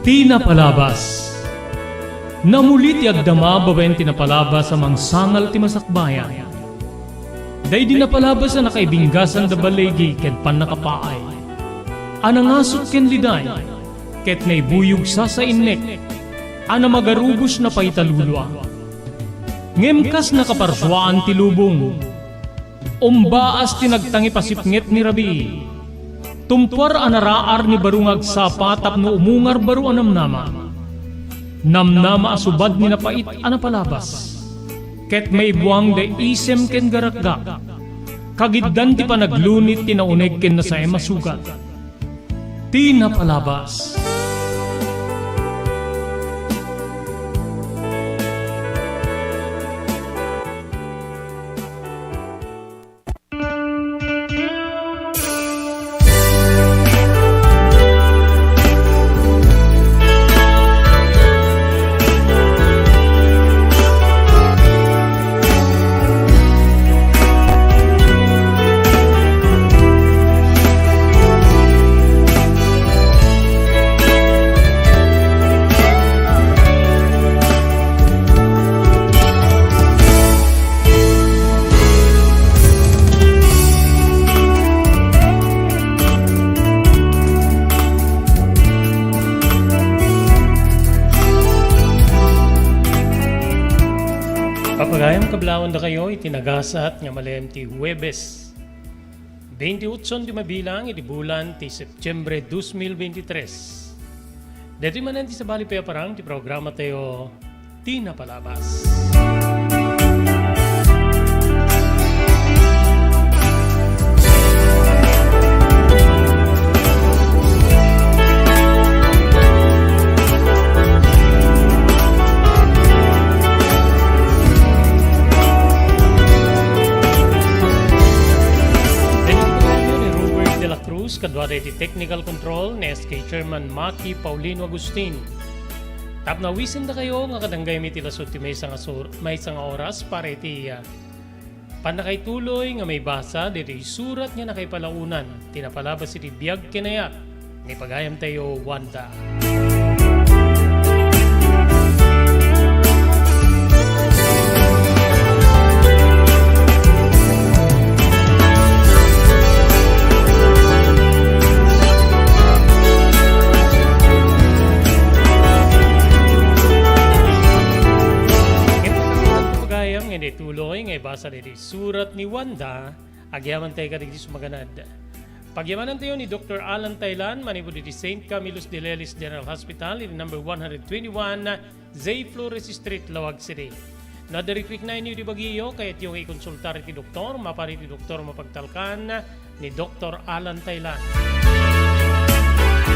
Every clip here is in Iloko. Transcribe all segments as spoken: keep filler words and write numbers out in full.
Ti napalabas. Namuli ti agdama babaen ti napalabas a mangsangal ti masakbayan. Daydi napalabas a nakaibinggasan da baligi ken pannakapaay. A nangasut ken liday, ket naibuyog sasainnek, a namagarubos na paitalulua. Ngem kas nakaparsuaan ti lubong, umbaas ti nagtangipasipnget ni rabii. Tumpuar a naraar ni baro nga agsapa tapno umungar baro a namnama. Namnama a subad ni napait a napalabas. Ket maibuang da isem ken garakgak. Kagiddan ti panaglunit ti nauneg ken nasaem a sugat. Ti napalabas. Papagayam, kablawan dakayo iti nagasat nga malem ti Huwebes, veintiocho ti mabilang iti bulan ti Septiembre dos mil veintitrés. Daytoy manen ti sabali pay a parang ti programa tayo, Ti Napalabas. Cruz, kaduada iti technical control ni S K Chairman Maki Paulino Agustin. Tapno awisendakayo nga kadanggaymi ti lasut ti maysa nga sur-, maysa nga oras para iti, ah, pannakaituloy nga maibasa ditoy surat nga nakaipalaonan ti napalabas iti biag ken ayat ni pagayamtayo, Wanda. Pagayam nga iti tuloy nga ibasa ditoy surat ni Wanda, agyaman tayo kadagiti sumaganad. Pagyamanantayo ni Doktor Alan Taylan, manipud iti Saint Camillus de Lelis General Hospital, iti number one hundred twenty-one, Zay Flores Street, Laoag City. No adda riknayyo iti bagiyo, kayatyo nga ikonsultar iti doktor, mapan iti doktor mapagtalkan ni Doktor Alan Taylan.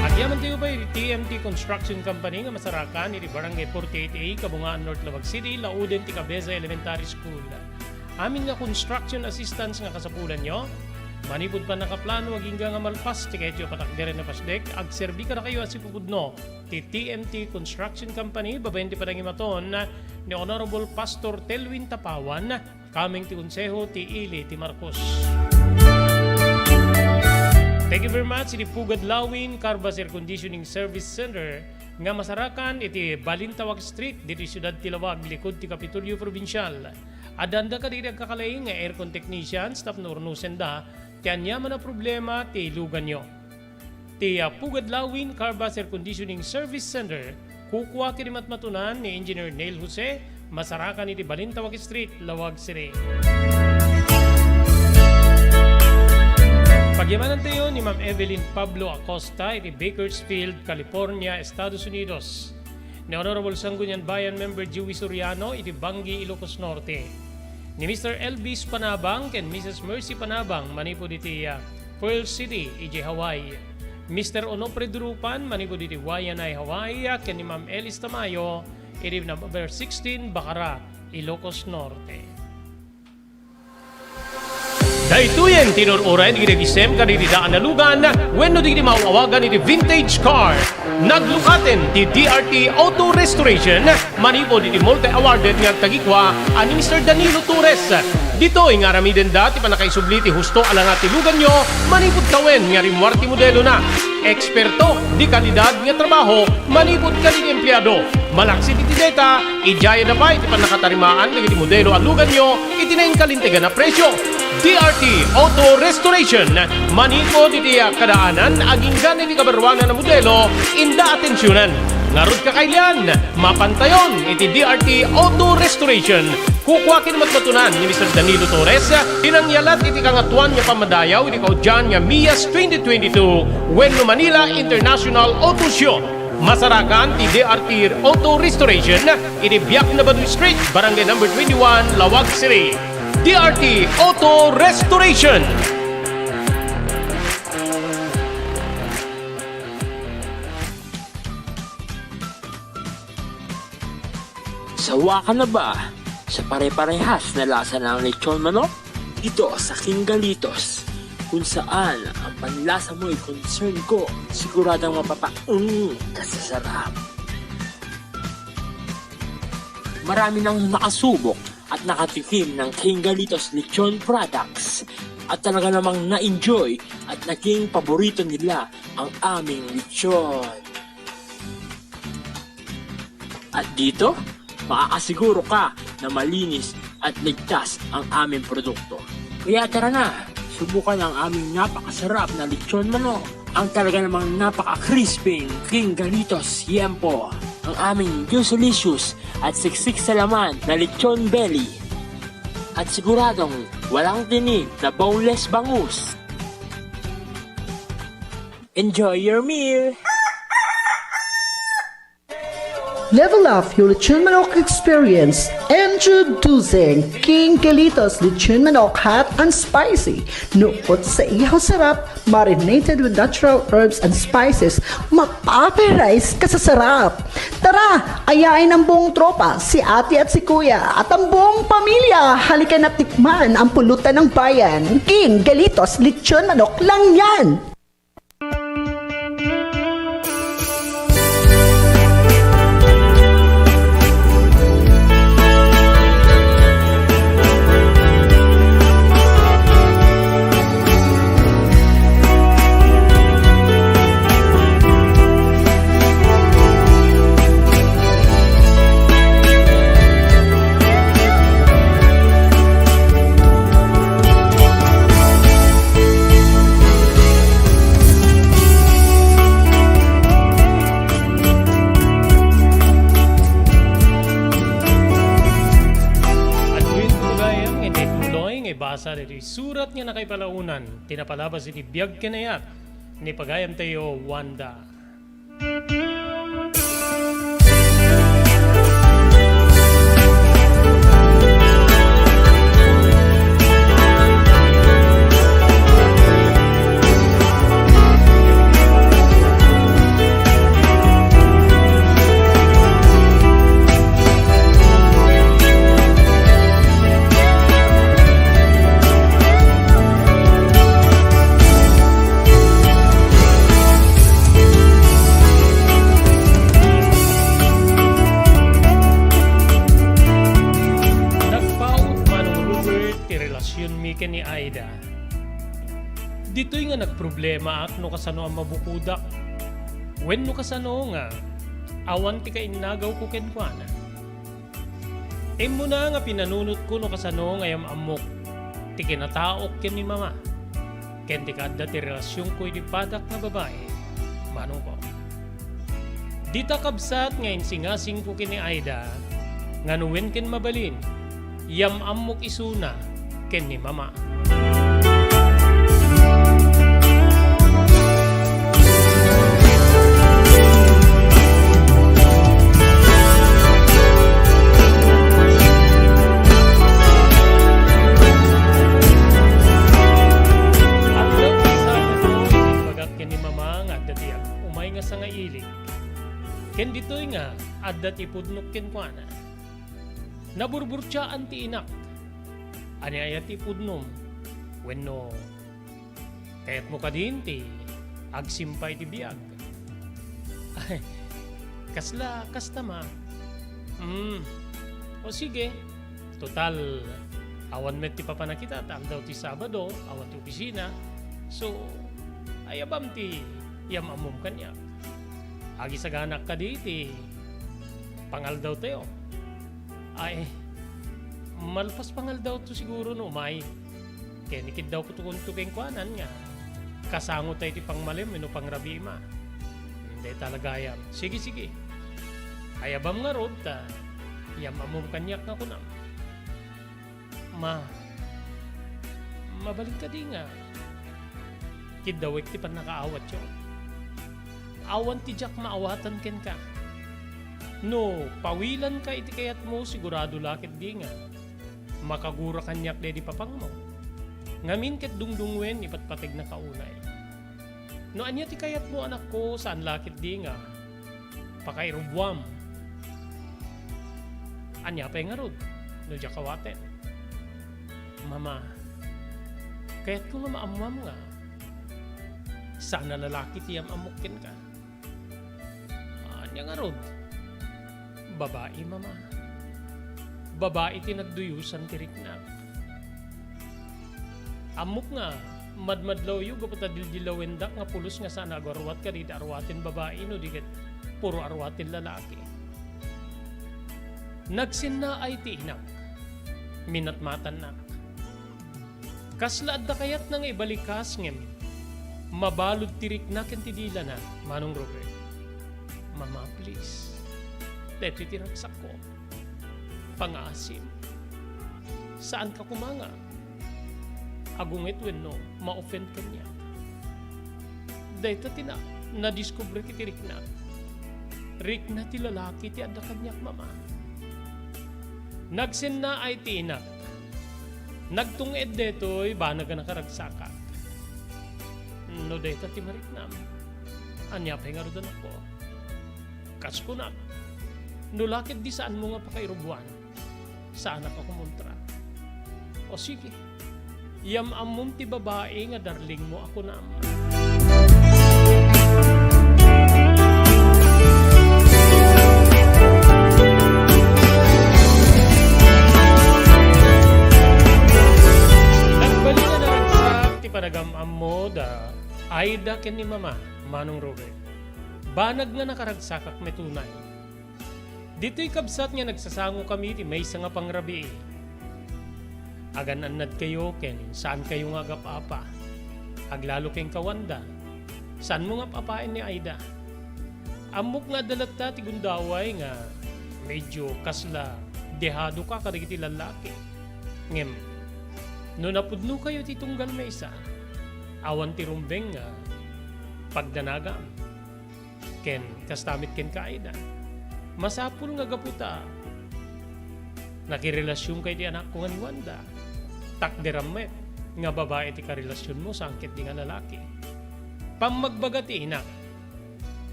Agyamantayo pay iti T M T Construction Company nga masarakan iti Barangay forty-eight A, Kabungaan, North Laoag City, lauden ti Cabeza Elementary School. Amin nga construction assistance nga kasapulanyo, manipud pannakaplano agingga nga malpas ti kayatyo a patakderen a pasdek, agserbi kadakayo a sipupudno ti T M T Construction Company babaen ti panangimaton ni Honorable Pastor Telwin Tapawan, kameng ti Konseho ti Ili ti Marcos. Thank you very much iti Pugad Lawin Carbas Air Conditioning Service Center nga masarakan iti Balintawak Street, ditoy siudad ti Laoag, likud ti Kapitolyo Probinsial. Addaanda kadagiti agkakalaing nga aircon technicians tapno urnosenda ti aniaman a problema ti luganyo. Ti, ah, Pugad Lawin Carbas Air Conditioning Service Center, kukua ken matmatunan ni Engineer Neil Jose, masarakan iti Balintawak Street, Laoag City. Pagyamanantayo ni Ma'am Evelyn Pablo Acosta iti Bakersfield, California, Estados Unidos. Ni Honorable Sangguniang Bayan Member Joey Soriano iti Bangui, Ilocos Norte. Ni Mister Elvis Panabang ken Missus Mercy Panabang manipud iti, ah, Pearl City, iti Hawaii. Mister Onofre Durupan manipud iti Waianae, Hawaii, ken ni Ma'am Elis Tamayo iti number sixteen, Bacara, Ilocos Norte. Daytoyen ti nur-uray dagiti nagisem kadagiti daan a lugan wenno dagiti maaw-awagan iti vintage car. Naglukaten ti D R T Auto Restoration manipud iti multi-awarded nga agtagikua a ni Mister Danilo Torres. Ditoy nga aramidenda ti pannakaisubli ti husto a langa ti luganyo manipud tawen nga rimmuar ti modelona. Eksperto, de kalidad nga trabaho manipud kadi ti empleado. Malaksid iti deta, idiay adda pay ti pannakatarimaan dagiti modelo a luganyo iti nainkalintegan a presio. D R T Auto Restoration, manipud iti kadaanan agingga iti kabaruanan a modelo, inda atensionan. Ngarud, kakailian, mapantayon iti D R T Auto Restoration. Kukua ken matmatunan ni Mister Danilo Torres ti nangyalat iti Kangatoan nga Pammadayaw iti kaudian nga MIAS twenty twenty-two wenno Manila International Auto Show. Masarakan ti D R T Auto Restoration iti Biak na Baduy Street, Barangay Number twenty-one, Laoag City. D R T Auto Restoration. Sawa ka na ba sa pare-parehas na lasa ng lechon manok? Dito sa King Galitos, kung saan ang panlasa mo'y concern ko, siguradong mapapaeng ka sa sarap. Marami nang nakasubok at nakatikim ng King Galitos Lechon Products at talaga namang na-enjoy at naging paborito nila ang aming lechon. At dito, makakasiguro ka na malinis at ligtas ang aming produkto. Kaya tara na, subukan ang aming napakasarap na lechon manok. Ang talaga namang napaka-crispy King Galitos Yempo. Ang aming juicy-licious at siksik sa laman na lechon belly. At siguradong walang tinik na boneless bangus. Enjoy your meal! Level up your lechon manok experience. Introducing King Galitos Lechon Manok Hot and Spicy. Nukot sa ihaw sarap, marinated with natural herbs and spices, mapaparise ka sa sarap. Tara, ayain ang buong tropa, si ate at si kuya, at ang buong pamilya. Halika na tikman ang pulutan ng bayan. King Galitos Lechon Manok lang yan! Adtoy gayam nga iti tuloy nga ibasa ditoy surat nga nakaipalaonan ti napalabas iti biag ken ayat ni pagayamtayo, Wanda. Nagpaut, Manong Robert, ti relasionmi ken ni Aida. Ditoy nga nagproblemaak no kasano a mabukodak, wenno kasano nga awan ti kainnagawko kenkuana. Immuna nga pinanunotko no kasano nga yam-ammok ti kinataok ken ni Mama, ken ti kaadda ti relasionko iti padak nga babai, manongko. Dita kabsat nga insingasingko ken ni Aida, nga no wen ken mabalin, yam-ammok isuna ken ni Mama. Adda ti sabado, imbagak ken ni Mama nga adda ti ag-umay nga sangailig. Ken ditoy nga adda ti pudnok kenkuana. Naburburtiaan ti inak. Ania aya ti pudnom? Wenno, kayatmo kadin ti agsimpa iti biag? Ay, kasla kasta, Ma. Mm. O sige, total, Awan met ti papanakita ta aldaw ti Sabado, awan ti opisina. So, ayabam ti yam-ammom kaniak. Agisaganak kadi ti pangaldawtayo. Ay, malpas pangaldawto siguro no umay. Ken ikiddawko to kunto kenkuanan nga kasango tayo ti pangmalim wenno pangrabii, ma. Dayta la gayam. Sige, sige. Ayabam ngarud ta yam-ammom kaniak nga kunam. Ma, mabalin kadi nga kiddawek ti pannakaawatyo? Awan ti diak maawatan kenka. No pawilanka iti kayatmo, sigurado la ketdi nga makagura kaniak daydi papangmo. Ngamin ket dungdungwen, ipatpategnaka unay. No ania ti kayatmo, anakko, saan la ketdi nga pakairubuam. Ania pay ngarud no diak awaten? Mama, kayatko nga maammoam nga saan a lalaki ti yam-ammok kenka. Ania ngarud? Babai, Mama. Babai ti nagduyosan ti riknak. Ammok nga madmadlawyo gapu ta dildilawendak nga pulos nga saan a agaruat kadagiti aruaten babai no di ket puro aruaten lalaki. Nagsennaay ti inak. Minatmatannak. Kasla adda kayatna nga ibalikas ngem mabalud ti rikna ken ti dilana, Manong Robert. Mama, please. Daytoy ti ragsakko. Pangaasim. Saanka koma nga agunget wenno ma-offend kaniak. Dayta ti na-, nadiskubre iti rikna. Rikna ti lalaki ti adda kaniak, Mama. Nagsennaay ti inak. Nagtung-ed daytoy banag a nakaragsakak. No dayta ti mariknam, ania pay ngarud, anakko? Kas kunak, no la ketdi saanmo nga pakairubuan, saanak a kumontra. O sige, yam-ammom ti babai nga darlingmo a kunam. Nagbalikan a ragsak ti panagam-ammo da Aida ken ni Mama, Manong Robert. Banag nga nakaragsakak met unay. Ditoy kabsat nga nagsasangokami iti maysa nga pangrabii. Agan-annadkayo ken saankayo nga agap-apa. Aglalo kenka, Wanda. Saanmo nga ap-apaen ni Aida? Ammok nga adda latta ti gundaway nga medio kasla dehadoka kadagiti lallaki. Ngem, no napudnokayo ti tunggal maysa, awan ti rumbeng nga pagdanagam. Ken kasta met kenka, Aida. Masapul nga gapu ta nakirelasionka iti anakko nga ni Wanda. Takderam met nga babai ti karelasionmo, saan ketdi nga lalaki. Pammagbaga ti inak.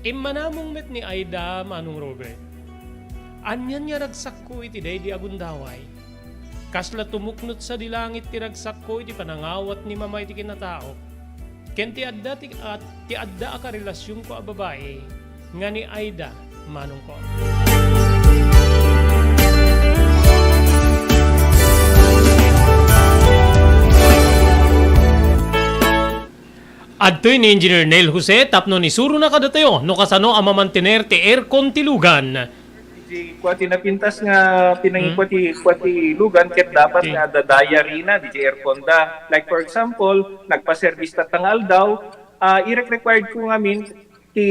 Immanamong met ni Aida, Manong Robert. Anian nga ragsakko iti daydi a gundaway? Kasla tumuknot sadi langit ti ragsakko iti panangawat ni Mama iti kinataok. Ken ti adda ti, a, ti adda a karelasionko a babai nga ni Aida, manongko. Adtoy ni Engineer Neil Jose tapno isurona kadatayo no kasano a mamantener ti aircon ti lugan. Ti kua ti napintas nga pinangikua Hmm. ti kua ti lugan ket dapat Okay. nga adda diary na diay aircon da. Like for example, nagpa-service ta nga aldaw, ah, irek-required ko ngamin ti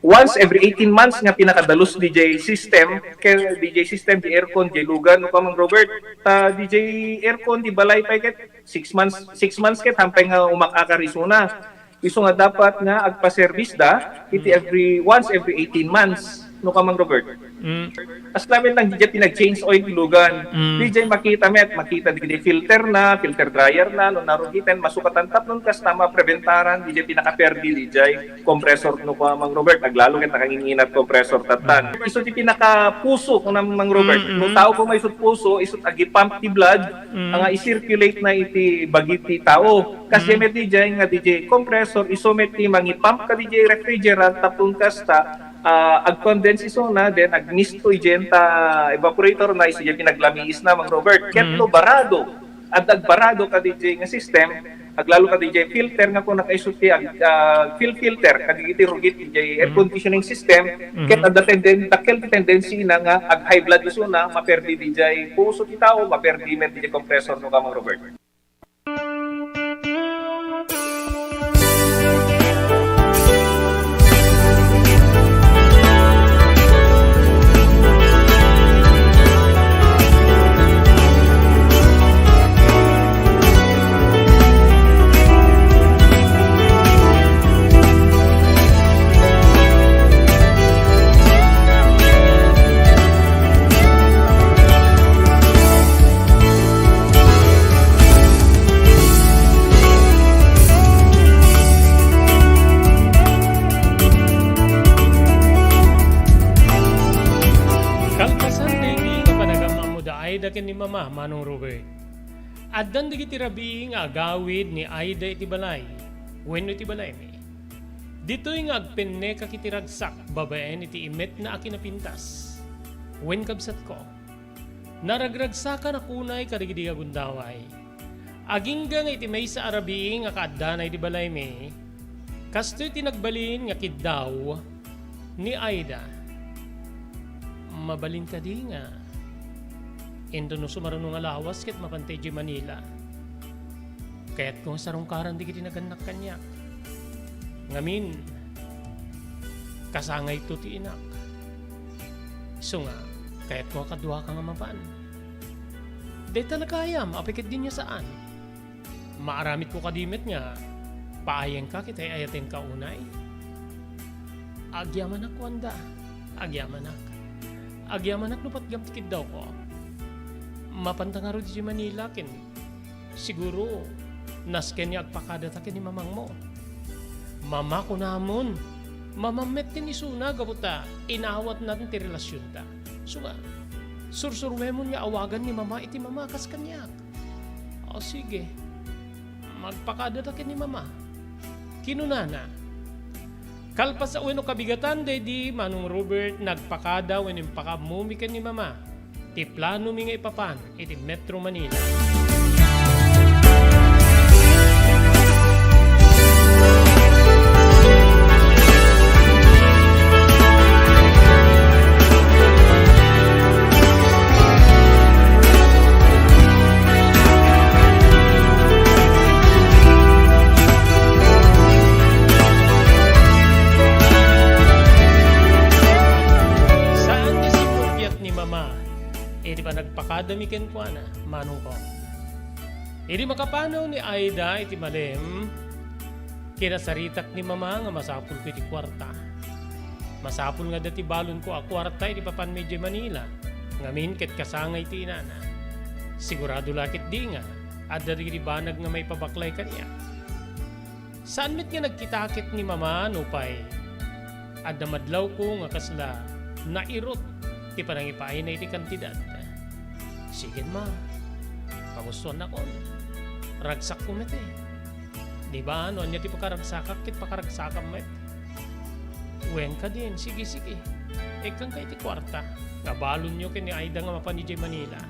once every eighteen months nga pinakadalus diay system, ken diay system, diay aircon, diay lugan, no, Kamang Robert, ta diay aircon, diay balay pay ket six months, six months ket hampay nga umak-akar isuna. Isu nga dapat nga agpa-service da iti Mm. every, once every eighteen months, no, Kamang Robert? Mm. As lamin lang, diay pinag-change oil ti lugan. Mm. Diay makita met, makita diay filter na, filter dryer na, no, narugiten, masukatan tapnon kasta mapreventaran diay pinakaperdi diay compressor, no, Kamang Robert? Aglalo ket nakanginginat compressor tattan. Mm. Isu ti pinakapuso, Kamang Robert. Mm, No mm. tao koma isut puso, isut agipump ti blood, Mm. nga i-circulate na iti bagi ti tao. Kasi Mm. met diay nga diay compressor, isu met ti mangipump kadiay refrigerant tapno kasta ah, agcondense isuna, then agmisto idiay ta evaporator na, isu diay pinaglamiisna, Mang Robert. Ket Mm. no barado, adda agbarado kadi diay nga system, aglalo kadi diay filter nga kuna kaisu ti ag-, ah, fuel filter, kadi iti rugit diay air Mm. conditioning system, Mhm. ket adda tenden-, dakkel ti tendency na nga ag-high blood isuna, maperdi diay puso ti tao, maperdi met diay compressor no ka, Mang Robert. Kalpasan daydi nga panagamammo da Aida ken ni Mama, Manong Robert, addan dagiti rabii nga agawid ni Aida iti balay wenno iti balaymi. Ditoy nga agpennekak iti ragsak babaen iti imetna a kinapintas. Wen, kabsatko, naragragsakan a kunay kadagidi nga gundaway. Agingga nga iti maysa a rabii nga kaaddana iti balaymi, kastoy ti nagbalin nga kiddaw ni Aida. Mabalin kadi nga inton no sumaruno nga lawas ket mapanta idiay Manila? Kayatko nga sarungkaran dagiti nagannak kaniak. Ngamin, kasangayto ti inak. Isu nga, kayatko nga kaduaka nga mapan. Dayta nagayam, apay ket dinya saan? Maaramidko kadi met nga paayenka ket ay-ayatenka unay? Agyamanak, Wanda. Agyamanak. Agyamanak no patgam ti kiddawko. Mapanta ngarud idiay Manila ken siguro nasken nga agpakadata ken ni mamangmo. Mama, kunamon. Mama met ken isuna gapu ta inawatnan ti relasionta. Isu nga, sursuruemon nga awagan ni Mama iti mama kas kaniak. O, sige. Magpakadata ken ni Mama. Kinunana, kalpasan wenno kabigatan daydi, Manong Robert, nagpakada wenno impakaammomi ken ni Mama ti planomi nga ipapan iti Metro Manila. Saan nga simmupiat ni Mama iti panagpakadami kenkuana, manongko. Idi makapanaw ni Aida iti malem, kinasaritak ni Mama nga masapulko iti kuarta. Masapul nga adda ti balonko a kuarta iti papanmi idiay Manila, ngamin ket kasangay ti inana. Sigurado la ketdi nga adda dagiti banag nga maipabaklay kaniak. Saan met nga nagkita ket ni Mama nupay adda madlawko nga kasla nairut ti panangipaayna iti kantidad. Sige, Ma. Pagustuannakon. Ragsakko met, eh. Di ba, no ania ti pakaragsakak ket pakaragsakam met. Wen kadin, sige, sige. Ikkanka iti kuarta nga balonyo ken ni Aida nga mapan idiay Manila.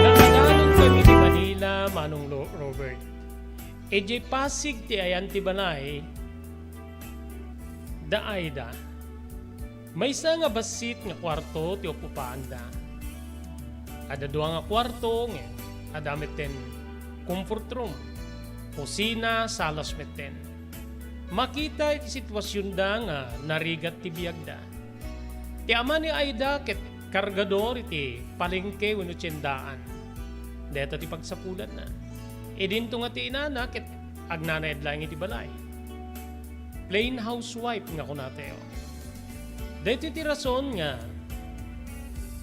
Nakadalonkami ti Manila, Manong Lo-, Robert. Idiay Pasig ti ayan ti balay da Aida. Maysa nga bassit nga kuarto ti op-upaanda. Adda dua nga kuarto, nge-, adda metten comfort room, kusina, salas metten. Makita iti situasionda nga narigat ti biagda. Ti ama ni Aida ket kargador iti palengke wenno tiendaan. Dayta ti pagsapulanna. Idinto nga ti inana ket agnanaed laeng iti balay. Plain housewife nga kunatayo. Daytoy ti rason nga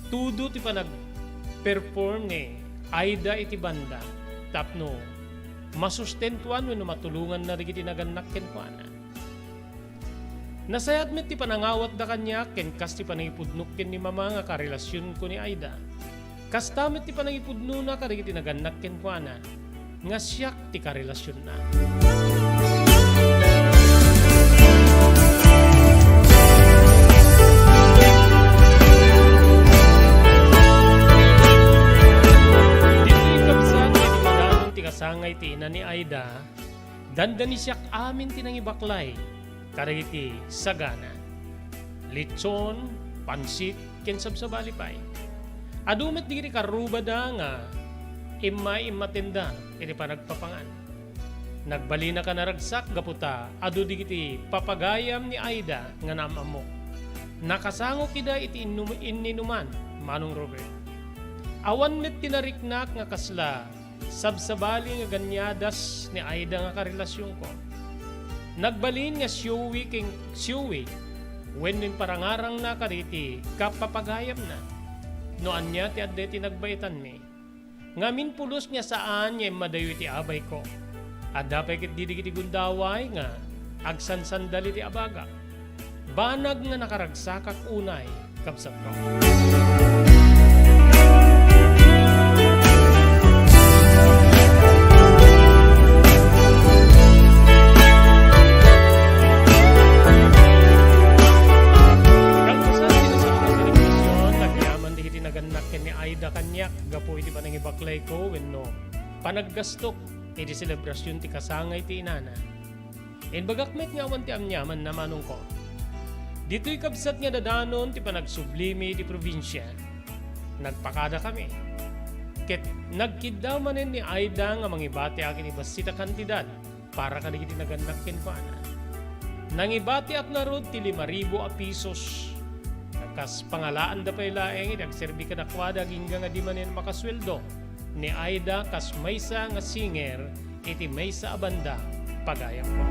tudo ti panag-perform ni Aida iti banda tapno masustentuan wenno matulonganna dagiti nagannak kenkuana. Nasayaat met ti panangawatda kaniak ken kas ti panangipudnok ken ni Mama nga karelasionko ni Aida. Kasta met ti panangipudnona kadagiti nagannak kenkuana nga siak ti karelasionna. Ditoy kabsat nga di madanon ti kasangay ti ina ni Aida, dandanisiak amin ti nangibaklay kadagiti sagana. Litson, pansit, ken sabsabali pay. Adu met dagiti karrubada nga immay immatenda iti panagpapangan. Nagbalinaka naragsak gapu ta adu dagiti papagayam ni Aida nga naam-ammok. Nakasangok ida iti innum-, inninuman, Manong Robert. Awan met ti nariknak nga kasla sabsabali nga ganiadas ni Aida nga karelasionko. Nagbalin nga siuwi ken siuwi wenno imparangarangna kadagiti kapapagayamna. No ania ti adda iti nagbaetanmi. Ngamin pulos nga saan nga immadayo iti abayko. Adda pay ketdi dagiti gundaway nga agsansandal iti abagak. Banag nga nakaragsakak unay, kabsatko. Kalpasan ti nasanka a selebrasyon, nagyaman dagiti nagannak ken ni Aida kaniak gapu iti panangibaklayko wenno panaggastok iti selebrasyon ti kasangay ti inana. Imbagak met nga awan ti aniamanna, manongko. Ditoy kabsat nga dadanon ti panagsublimi iti probinsia, nagpakadakami. Ket nagkiddaw manen ni Aida nga mangibatiak iti bassit a kantidad para kadagiti nagannak kenkuana. Nangibatiak ngarud ti lima ribu a pisos. Kas pangalaanda pay laeng iti agserbi kadakuada agingga nga di manen makasueldo ni Aida kas maysa nga singer iti maysa a banda, pagayamko.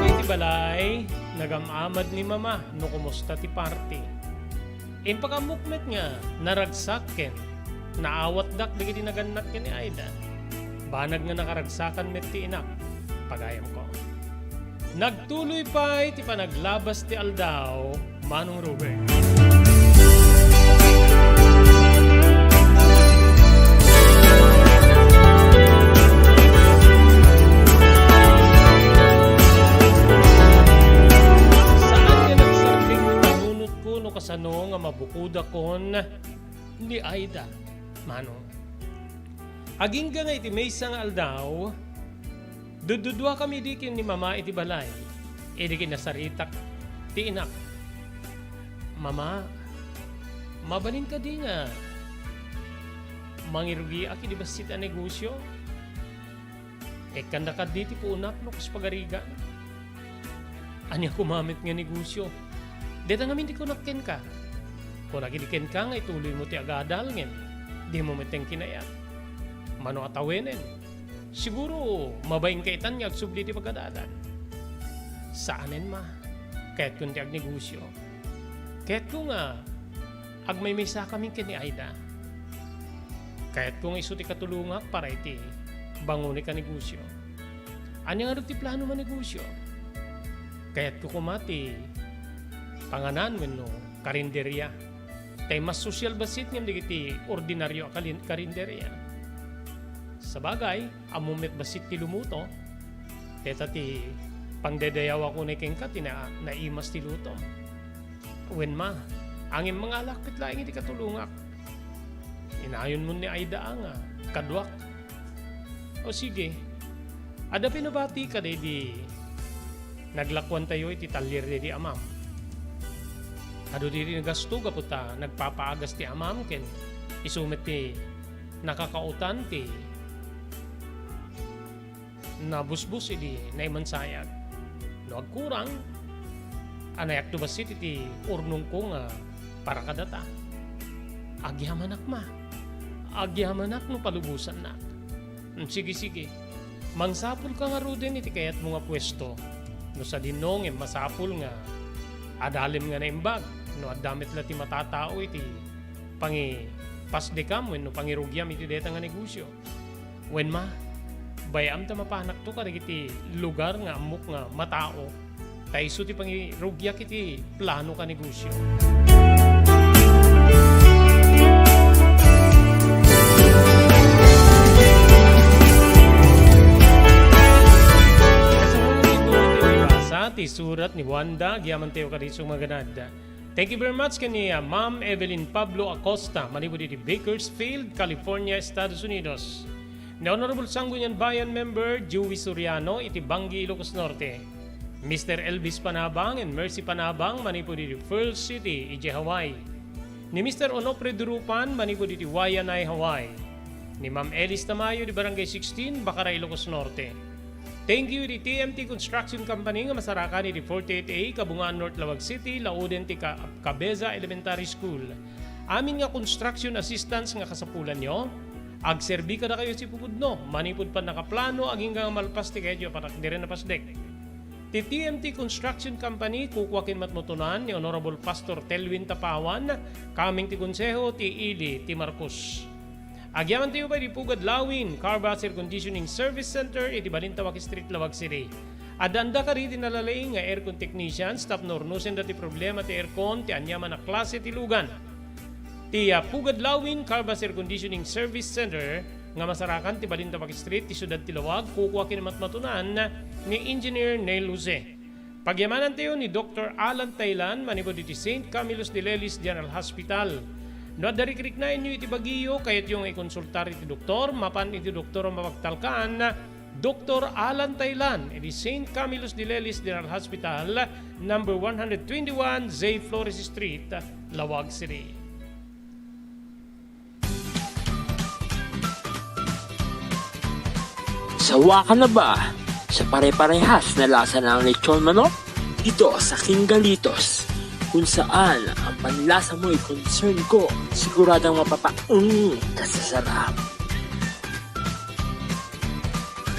Iti balay, nagam-amad ni Mama no kumusta ti party. Impakammok met nga naragsak ken naawatdak dagiti nagannak ken ni Aida. Banag nga nakaragsakan met ti inak, pagayamko. Nagtuloy pay ti panaglabas ti aldaw, Manong Ruben. Saan nga nagsardeng ti panunotko no kasano nga mabukodakon ni Aida, Manong. Agingga nga iti maysa nga aldaw, dudduduakami idi ken ni Mama iti balay, idi kinasaritak ti inak. "Mama, mabalin kadi nga mangirugiak iti bassit a negosio? Ikkanda kadi ti puonak no kas pagarigan." "Ania koma met nga negosio? Dayta ngamin ti kunak kenka. Kunak idi kenka nga ituloymo ti agadal ngem dimo met kinayat. Mano a tawenen, siguro mabainka itan nga agsubli ti pagadalan." "Saanen, Ma. Kayatkon ti agnegosio. Kayatko nga agmaymaysakamin ken ni Aida. Kayatko nga isu ti katulongak para iti bangonek a negosio." "Ania ngarud ti planom a negosio?" "Kayatko koma ti panganan wenno karinderia. Tay mas sosyal bassit ngem dagiti ordinario a kalin-, karinderia. Sabagay, ammom met bassit ti lumuto. Dayta ti pangdaydayaw a kunay kenka ti na-, naimas ti lutom." "Wen, Ma, ngem mangalak met laeng iti katulongak. Inayonmon ni Aida a nga kaduak." "O sige, adda pay nabati kadaydi naglakuantayo iti talyer daydi amam. Adu daydi nagasto gapu ta nagpapaagas ti amam ken isu met ti nakakaotan ti nabusbos idi naimansayag. No agkurang, anayakto bassit iti urnongko nga para kadata." "Agyamanak, Ma. Agyamanak no palubosannak." "Hmm, sige, sige. Mangsapulka ngaruden iti kayatmo nga puesto. No sadino, ngem masapul nga adalem nga naimbag no adda met la ti matatao iti pangipasdekam wenno pangirugiam iti dayta nga negosio. Wen ma, bay-am ta mapanakto kadagiti lugar nga ammok nga matao, ta isu ti pangirugiak iti plano ka negosio. Kasangalingo ti basa ti surat ni Wanda, agyamantayo kadi sumaganaad. Thank you very much ken ni, ah, Ma'am Evelyn Pablo Acosta, manipud iti Bakersfield, California, Estados Unidos. Ni Honorable Sangguniang Bayan Member Joey Soriano iti Bangui, Ilocos Norte. Mister Elvis Panabang and Mercy Panabang manipud iti Pearl City, Hio, Hawaii. Ni Mister Onofre Durupan manipud iti Waianae, Hawaii. Ni Ma'am Elis Tamayo di Barangay sixteen, Bacara, Ilocos Norte. Thank you iti T M T Construction Company nga masarakan iti forty-eight A, Kabungaan North, Laoag City, laoden ti Ka-, Cabeza Elementary School. Amin nga construction assistance nga kasapulanyo, agserbi kadakayo ti pupudno, manipud pannakaplano, agingga nga malpas ti kayatyo a panagdiri a pasdek. Ti T M T Construction Company, kukua ken matmutunan ni Honorable Pastor Telwin Tapawan, kameng ti Konseho ti Ili ti Marcos. Agyamantayo pay di Pugad Lawin, Car Wash Air Conditioning Service Center iti Balintawak Street, Laoag City. Addaanda kadi ti nalalaing nga aircon technicians tapno urnosenda ti problema ti aircon ti aniaman a klase ti lugan. Ti, ah, Pugad Lawin Car Wash Air Conditioning Service Center nga masarakan ti Balintawak Street ti siudad ti Laoag, kukua ken matmutunan ni Engineer Neil Jose. Pagyamanantayo ni Doktor Alan Taylan manipud iti Saint Camillus de Lelis General Hospital. No adda rikriknaenyo iti bagiyo, kayatyo nga ikonsultar iti doktor, mapan iti doktor a mapagtalkan, Doktor Alan Taylan, iti Saint Camillus de Lelis General Hospital, number one hundred twenty-one J Flores Street, Laoag City. Sawa ka na ba sa pare-parehas na lasa ng lechon manok? Dito sa King Galitos, kung saan ang panlasa mo'y concern ko, siguradong mapapaung ka sa sarap.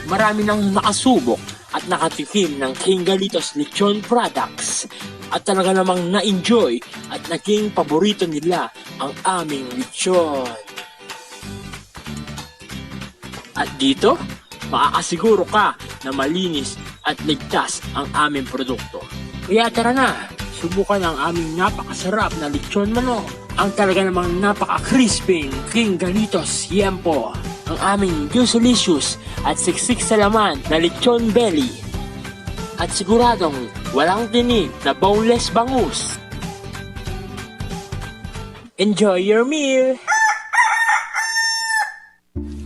Marami nang nakasubok at nakatikim ng King Galitos Lechon Products at talaga namang na-enjoy at naging paborito nila ang aming lechon. At dito, makakasiguro ka na malinis at ligtas ang aming produkto. Kaya tara na, subukan ang aming napakasarap na lechon manok. Ang talaga namang napaka-crispy King Galitos Yempo. Ang aming juicy-licious at siksik sa laman na lechon belly. At siguradong walang tinik na boneless bangus. Enjoy your meal!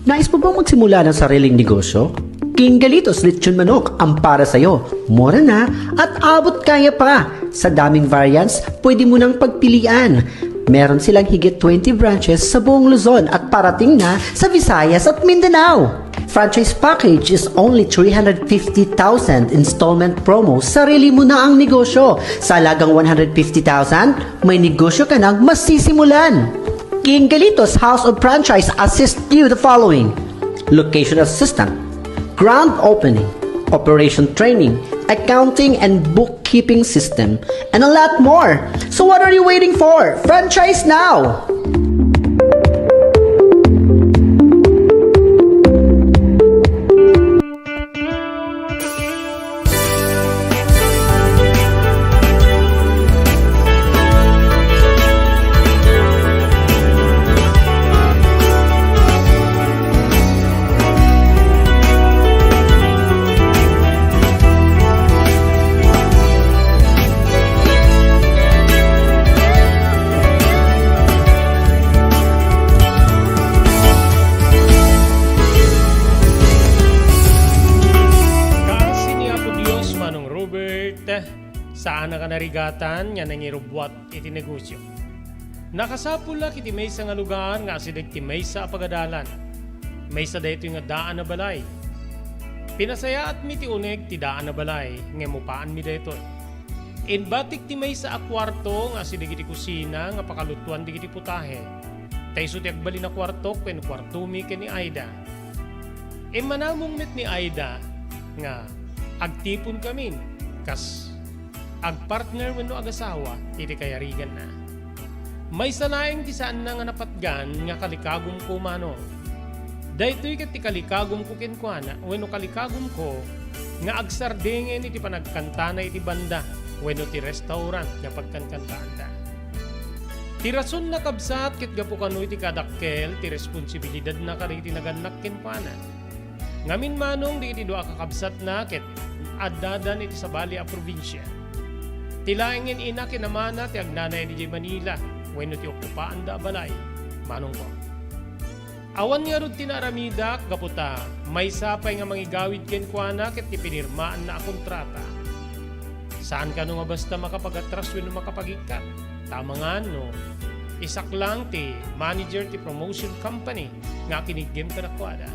Nais mo bang magsimula ng sariling negosyo? King Galitos Lechon Manok ang para sa'yo. Mura na at abot kaya pa. Sa daming variants, pwede mo nang pagpilian. Meron silang higit twenty branches sa buong Luzon at parating na sa Visayas at Mindanao. Franchise package is only three hundred fifty thousand, installment promo, sarili mo na ang negosyo. Sa halagang one hundred fifty thousand, may negosyo ka nang masisimulan. King Galitos House of Franchise assist you the following: location assistant, grand opening, operation training, accounting and bookkeeping system, and a lot more. So what are you waiting for? Franchise now! Kaasi ni Apo Dios, Manong Robert, saan a kanarigatan nga nangirubbuat iti negosio. Nakasapullak iti maysa nga lugar nga asideg ti maysa a pagadalan. Maysa daytoy nga daan a balay. Pinasayaatmi ti uneg ti daan a balay, ngem upaanmi daytoy. Imbatik ti maysa a kuarto nga asideg iti kusina nga pakalutoan dagiti putahe. Ta isu ti agbalin a kuartok ken kuartomi ken ni Aida. Immanamong met ni Aida nga agtiponkamin kas agpartner wenno agasawa iti kayariganna. Maysa laeng ti saanna nga napatgan nga kalikagumko, Manong. Daytoy ket ti kalikagumko kenkuana wenno kalikagumko nga agsardenggen iti panagkantana iti banda wenno ti restaurant nga pagkankantaanda. Ti rasonna, kabsat, ket gapu kano iti kadakkel ti responsibilidadna kadagiti nagannak kenkuana. Ngamin, Manong, dagiti dua a kakabsatna ket addadan iti sabali a probinsia. Ti laengen ina ken amana ti agnanayan idiay Manila wenno ti okkupaanda a balay, Manongko. Awan ngarud ti naaramidak gapu ta maysa pay nga mangigawid kenkuana ket ti pinirmaanna a kontrata. Saan kano nga basta makapagatras wenno makapagikkat. Ta amangan no isak lang ti manager ti promotion company nga akiniggem kadakuada,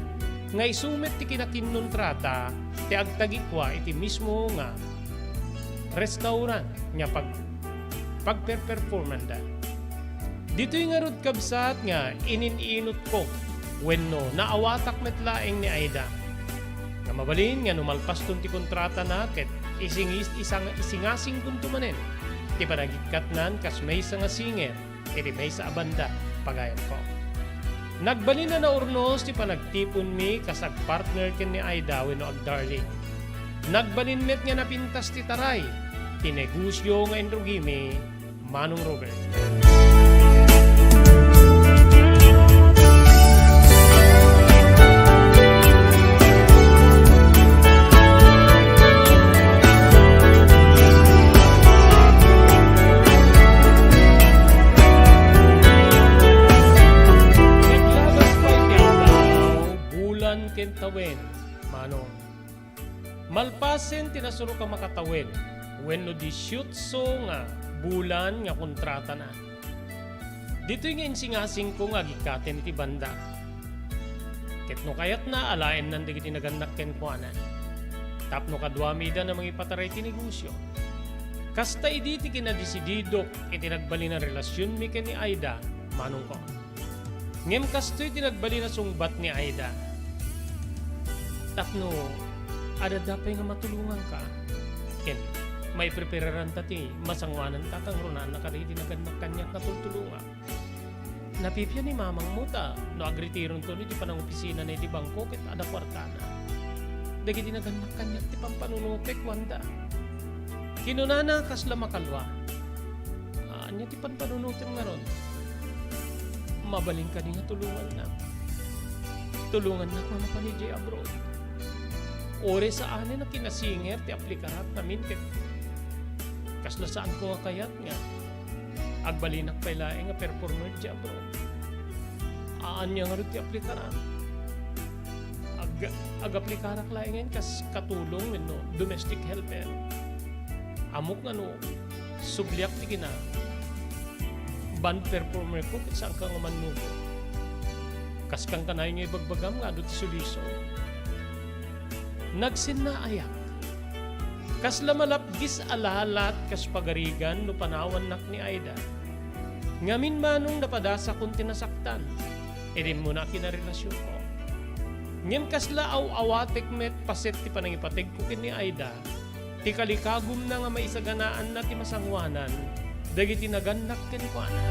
nga isu met ti kinakinnontrata ti agtagikua iti mismo nga restaurant nga pag-, pagperperformanda. Ditoy ngarud, kabsat, nga inin-inutko wenno naawatak met laeng ni Aida nga mabalin nga no malpaston ti kontratana ket isingis-, isang-, isingasingkonto manen ti panagikkatnan kas maysa nga singer iti maysa a banda, pagayamko. Nagbalin a naurnos ti panagtiponmi kas agpartner ken ni Aida wenno agdarling. Nagbalin met nga napintas ti taray ti negosio nga inrugimi, Manong Robert. Naglabas pay ti aldaw, bulan ken tawen, Manong. Malpasen ti nasurok a makatawen wenno disiotso nga bulan nga kontratana. Ditoy nga insingasingko nga agikkaten iti banda. Ket no kayatna, alaennan dagiti nagannak kenkuana. Tapno kaduami ida a mangipataray ti negosio. Kasta idi ti kinadesididok iti nagbalin a relasionmi ken ni Aida, Manongko. Ngem kastoy ti nagbalin a sungbat ni Aida. Tapno adda pay nga matulonganka, ken maiprepararanta ti masangoananta, kangrunanna kadagiti nagannak kaniak nga tultulongak. Napipian ni mamangmo ta no agretironton iti panangopisinana iti bangko ket adda kuartana. Dagiti nagannak kaniak ti pampanunotek, kuanda. Kinunana kasla makalua, "Ania ti panpanunotem ngarud? Mabalin kadi nga tulongannak? Tulongannak nga mapan idiay abroad. Uray saanen a kinasinger ti aplikarak ngamin ket kasla saanko nga kayat nga agbalinak pay laeng nga performer idiay abroad. Ania ngarud ti aplikarak? Ag-, agaplikarak laengen kas katulong wenno domestic helper. Ammok nga no subliak ti kina band performer ko ket saanka nga mannubo. Kas kankanayon nga ibagbagam nga adu ti solusyon." Nagsinnaayak. Kasla malapgis a lalat kas pagarigan no panawannak ni Aida. Ngamin, Manong, napadasakon ti nasaktan idi immuna a kinarelasionko. Ngem kasla aw-awatek met paset ti panangipategko ken ni Aida, ti kalikagumna nga maisaganaanna ti masangoanan dagiti nagannak kenkuana.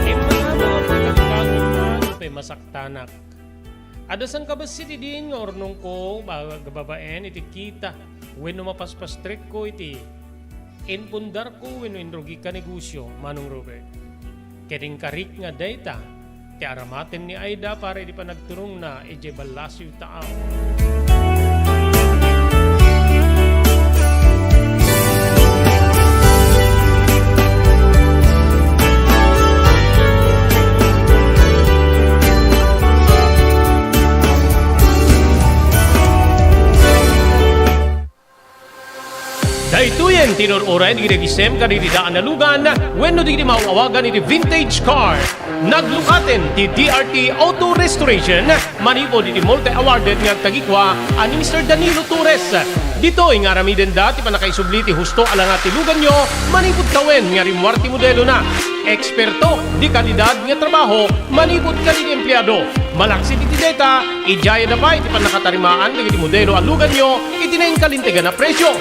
Immanamong ti kalikagumna, nupay masaktanak. Adda sangkabassit idin nga urnongko ba-, babaen iti kita wenno mapaspastrekko iti impundarko wenno inrugik a negosio, Manong Robert. Ket inkarik nga dayta ti aramaten ni Aida para iti panagturongna idiay ballasiw Taal. Daytoyen Tinur-uray dagiti agisem kadagiti daan a lugan wenno dagiti maaw-awagan iti vintage car. Naglukaten ti D R T Auto Restoration manipud iti multi-awarded nga agtagikua a ni Mister Danilo Torres. Ditoy nga aramidenda ti pannakaisubli ti husto a langa ti luganyo manipud tawen nga rimmuar ti modelona. Eksperto di kalidad nga trabaho manipud kadagiti empleado. Malaksid iti deta, idiayada pay ti pannakatarimaan dagiti modelo a luganyo iti nainkalintegan a presio.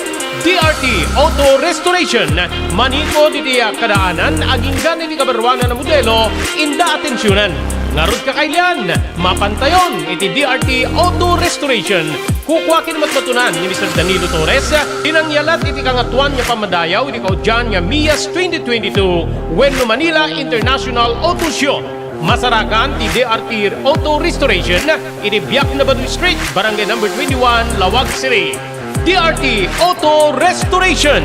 D R T Auto Restoration, manipud iti kadaanan aginggan iti kabaruanan a modelo, inda atensionan. Ngarud, kakailian, mapantayon iti D R T Auto Restoration. Kukua ken matmatunan ni Mister Danilo Torres ti nangyalat iti Kangatoan nga Pammadayaw iti kaudian nga MIAS twenty twenty-two wenno Manila International Auto Show. Masarakan ti D R T Auto Restoration iti Biak na Baduy Street, Barangay Number twenty-one, Laoag City. D R T Auto Restoration.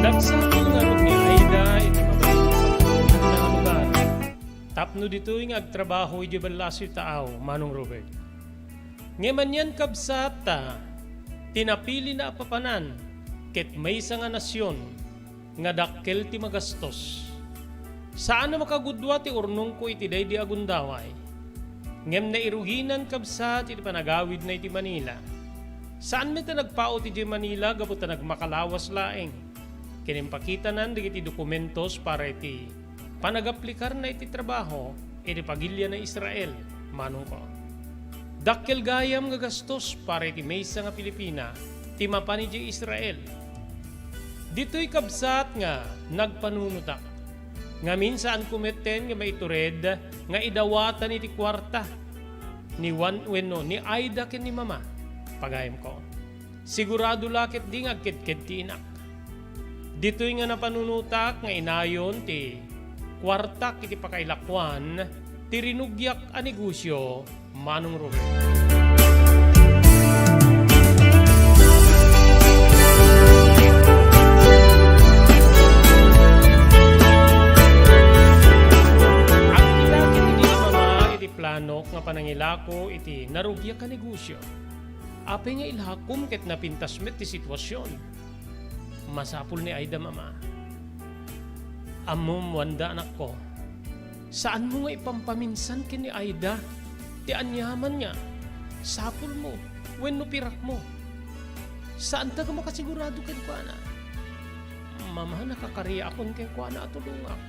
Nagsapul ngarud ni Aida iti mabalin a pagtulonganna a lugar tapno ditoy nga agtrabaho idiay ballasiw taaw, Manong Robert. Ngem anian, kabsat, ta ti napilina a papanan ket maysa nga nasion nga dakkel ti magastos. Saan a makagudua ti urnongko iti daydi a gundaway. Ngem nairuginan, kabsat, iti panagawidna iti Manila. Saan met a nagpaut idiay Manila gapu ta nagmakalawas laeng. Ken impakitanan dagiti dokumentos para iti panagaplikarna iti trabaho iti pagiliana Israel, manongko. Dakkel gayam nga gastos para iti maysa nga Pilipina ti mapan idiay Israel. Ditoy, kabsat, nga nagpanunotak. Ngamin, saanko metten nga maitured nga idawatan iti kuarta ni Juan wenno ni Aida ken ni Mama, pagayamko. Sigurado la ketdi nga agkedked ti inak. Ditoy nga napanunotak nga inayon ti kuartak iti pakailakuan ti rinugiak a negosio, Manong Robert. Agkita ketdi ni Mama iti planok nga panangilako iti narugiak a negosio. Apay nga ilakom ket napintas met ti situasion? Masapul ni Aida, Mama. Ammom, Wanda, anakko, saanmo nga ipampaminsan ken ni Aida ti aniaman nga sapulmo wenno pirakmo. Saanta nga makasigurado kenkuana. Mama, nakakariakon kenkuana a tulongak.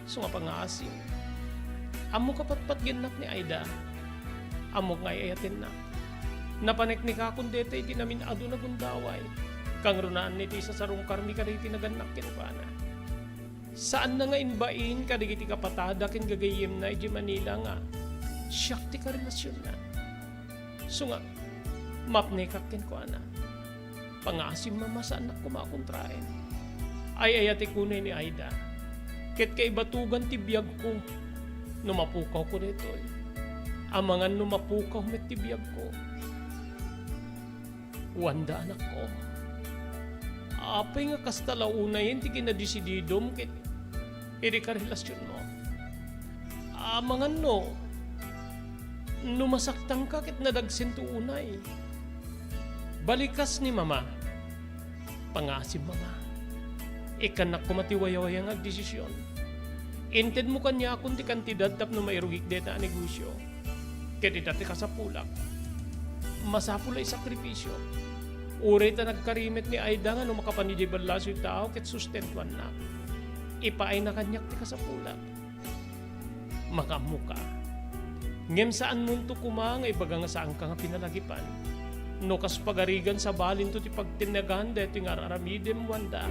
Isu nga pangngaasim. Ammok a patpatgennak ni Aida. Ammok nga ay-ayatennak. Napaneknekakon dayta iti namin-adu a gundaway. Kangrunaan iti isasarungkarmi kadagiti nagannak kenkuana. Saanna nga imbain kadagiti kapatada ken gagayyemna idiay Manila nga siak ti karelasionna. Isu nga, mapnekak kenkuana. Pangngaasim, Mama, saannak koma a kontraen. Ay-ayatek unay ni Aida. Ket kaibatugan ti biagko no mapukawko daytoy. Amangan no mapukaw met ti biagko. Wanda, anakko, apay nga kasta la unayen ti kinadesididom ket iti karelasionmo? Amangan no, no masaktangka ket nadagsento unay. Balikas ni Mama. Pangngaasim, Mama. Ikkannak koma ti wayawaya nga agdesision. Intedmo kaniakon ti kantidad tapno mairugik dayta a negosio. Ket ita ti kasapulak. Masapul a isakrifisio. Uray ta nagkari met ni Aida nga no makapan idiay ballasiw taaw ket sustentuannak. Ipaayna kaniak ti kasapulak. Makaammoka. Ngem saanmonto koma nga ibaga nga saanka nga pinalagipan. No kas pagarigan, sabalinto ti pagtennegan daytoy nga ar-aramidem, Wanda.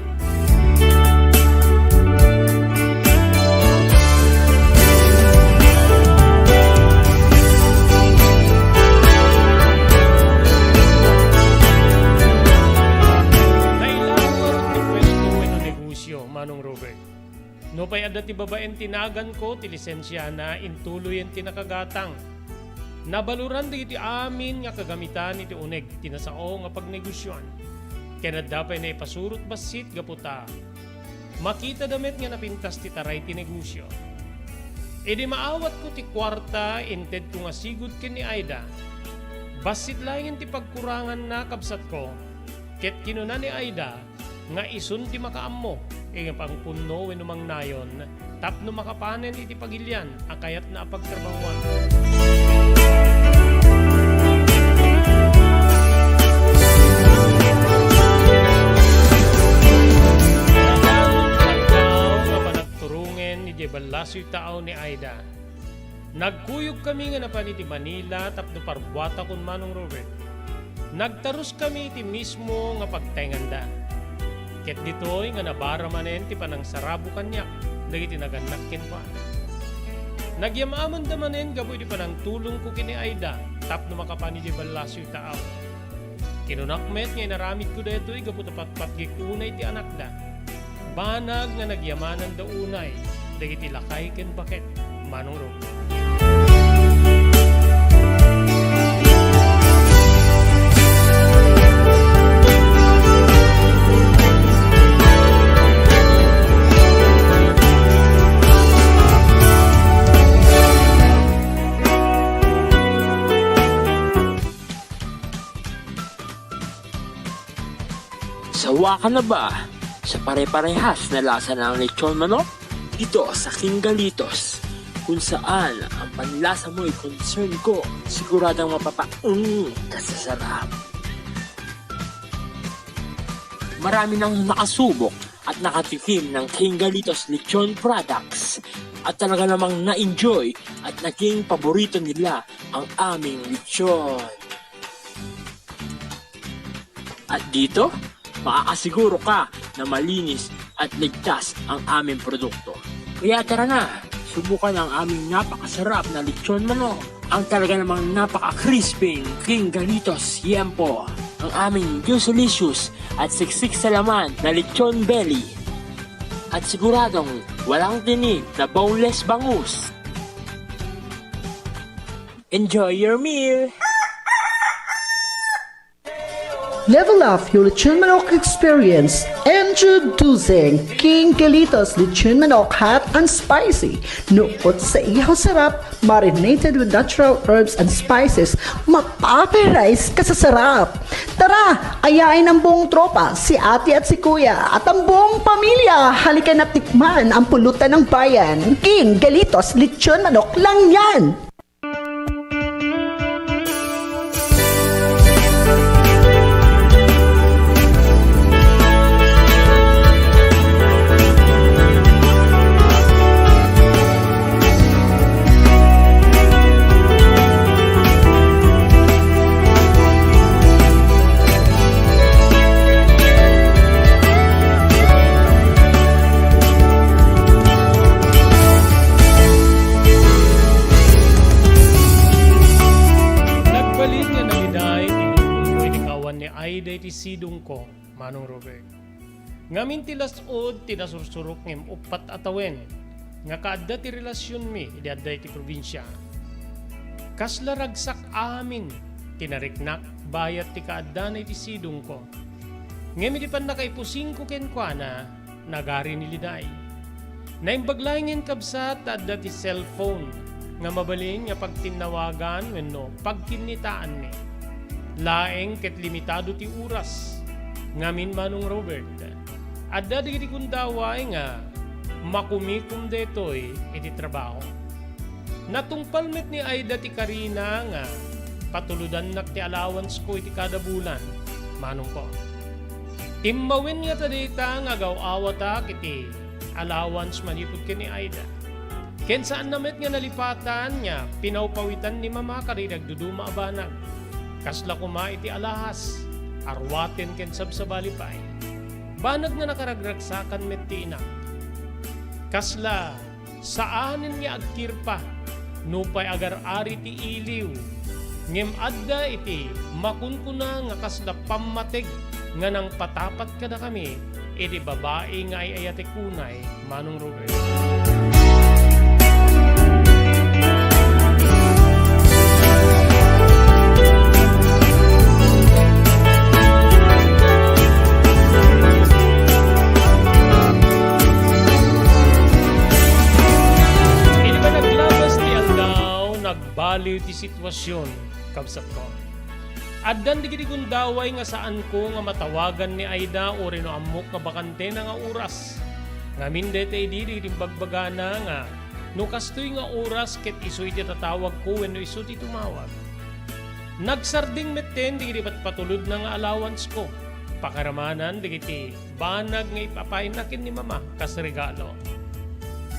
Adda ti babaen ti naganko ti lisensiana, intuloyen ti nakagatang. Nabaluran dagiti amin nga kagamitan iti uneg ti nasao nga pagnegosioan. Ken adda pay naipasurot bassit gapu ta makitada met nga napintas ti taray ti negosio. Idi maawatko ti kuarta, intedko nga sigud ken ni Aida. Bassit laengen ti pagkuranganna, kabsatko, ket kinuna ni Aida, nga isun ti makaammo iti pangpunno wenno mangnayon tapno makapanen iti pagilian a kayatna a pagtrabahuan. Nga panagturongen idiay ballasoy taaw ni Aida. Nagkuyogkami nga napan iti Manila tapno parbuatakon Manong Robert. Nagtaruskami iti mismo nga pagtaenganda. Ket ditoy nga nabara manen ti panangsarabo kaniak dagiti nagannak kenkuana. Nagyam-amanda manen gapu iti panangtulongko ken ni Aida tapno makapan idiay ballasoy taaw. Kinunak met nga inaramidko daytoy gapu ta patpatgek unay ti anakda. Banag nga nagyamananda unay dagiti lakay ken baket, Manong Robert. Sawa ka na ba sa pare-parehas na lasa ng lechon manok? Dito sa King Galitos, kung saan ang panlasa mo'y concern ko, siguradong mapapaung ka sa sarap. Marami nang nakasubok at nakatikim ng King Galitos Lechon products at talaga namang na-enjoy at naging paborito nila ang aming lechon. At dito, makakasiguro ka na malinis at ligtas ang aming produkto. Kaya tara na, subukan ang aming napakasarap na lechon manok. Ang talaga namang napaka-crispy King Galitos Yempo. Ang aming juicy-licious at siksik sa laman na lechon belly. At siguradong walang tinik na boneless bangus. Enjoy your meal! Level up your lechon manok experience. Introducing King Galitos Lechon Manok Hot and Spicy. Nukot sa ihaw sarap, marinated with natural herbs and spices, mapaparize ka sa sarap. Tara, ayain ang buong tropa, si ate at si kuya, at ang buong pamilya. Halika na tikman ang pulutan ng bayan. King Galitos Lechon Manok lang yan! Nagbalin nga naliday ti lubongko idi kawan ni Aida iti sidongko, Manong Robert. Ngamin ti las-ud ti nasursurok ngem uppat a tawen nga kaadda ti relasionmi idi adda iti probinsia. Kasla ragsak amin ti nariknak bayat ti kaaddana iti sidongko. Ngem idi pannakaipusingko kenkuana, nagari ni Liday. Naimbag laengen, kabsat, ta adda ti cellphone nga mabalin nga pagtinnawagan wenno pagkinnitaanmi. Laeng ket limitado ti oras ngamin, Manong Robert. Adda dagiti gundaway nga makumikom daytoy iti trabaho. Natungpal met ni Aida ti karina nga patulodannak ti allowance ko iti kada bulan, manongko. Timmawen ngata dayta nga agaw-awatak iti allowance manipud ken ni Aida. Ken saanna met nga nalipatan nga pinawpawitan ni Mama kadagiti agduduma a banag. Kasla koma iti alahas, arwaten ken sabsabali pay. Banag nga nakaragragsakan met ti inak. Kasla saanen nga agkirpa nupay agar-ari ti iliw, ngem adda iti makunkuna nga kasla pammateg nga nangpatapat kadakami iti babai nga ay-ayatek unay, Manong Robert. Agbaliw ti situasion, kabsatko. Addan dagiti gundaway nga saanko nga matawagan ni Aida uray no ammok nga bakantena nga oras. Ngamin dayta idi dagiti imbagbagana nga no kastoy nga oras ket isu iti tatawagko wenno isu ti tumawag. Nagsardeng metten dagiti patpatulodna nga allowance-ko. Pakaramanan dagiti banag nga ipapayna ken ni Mama kas regalo.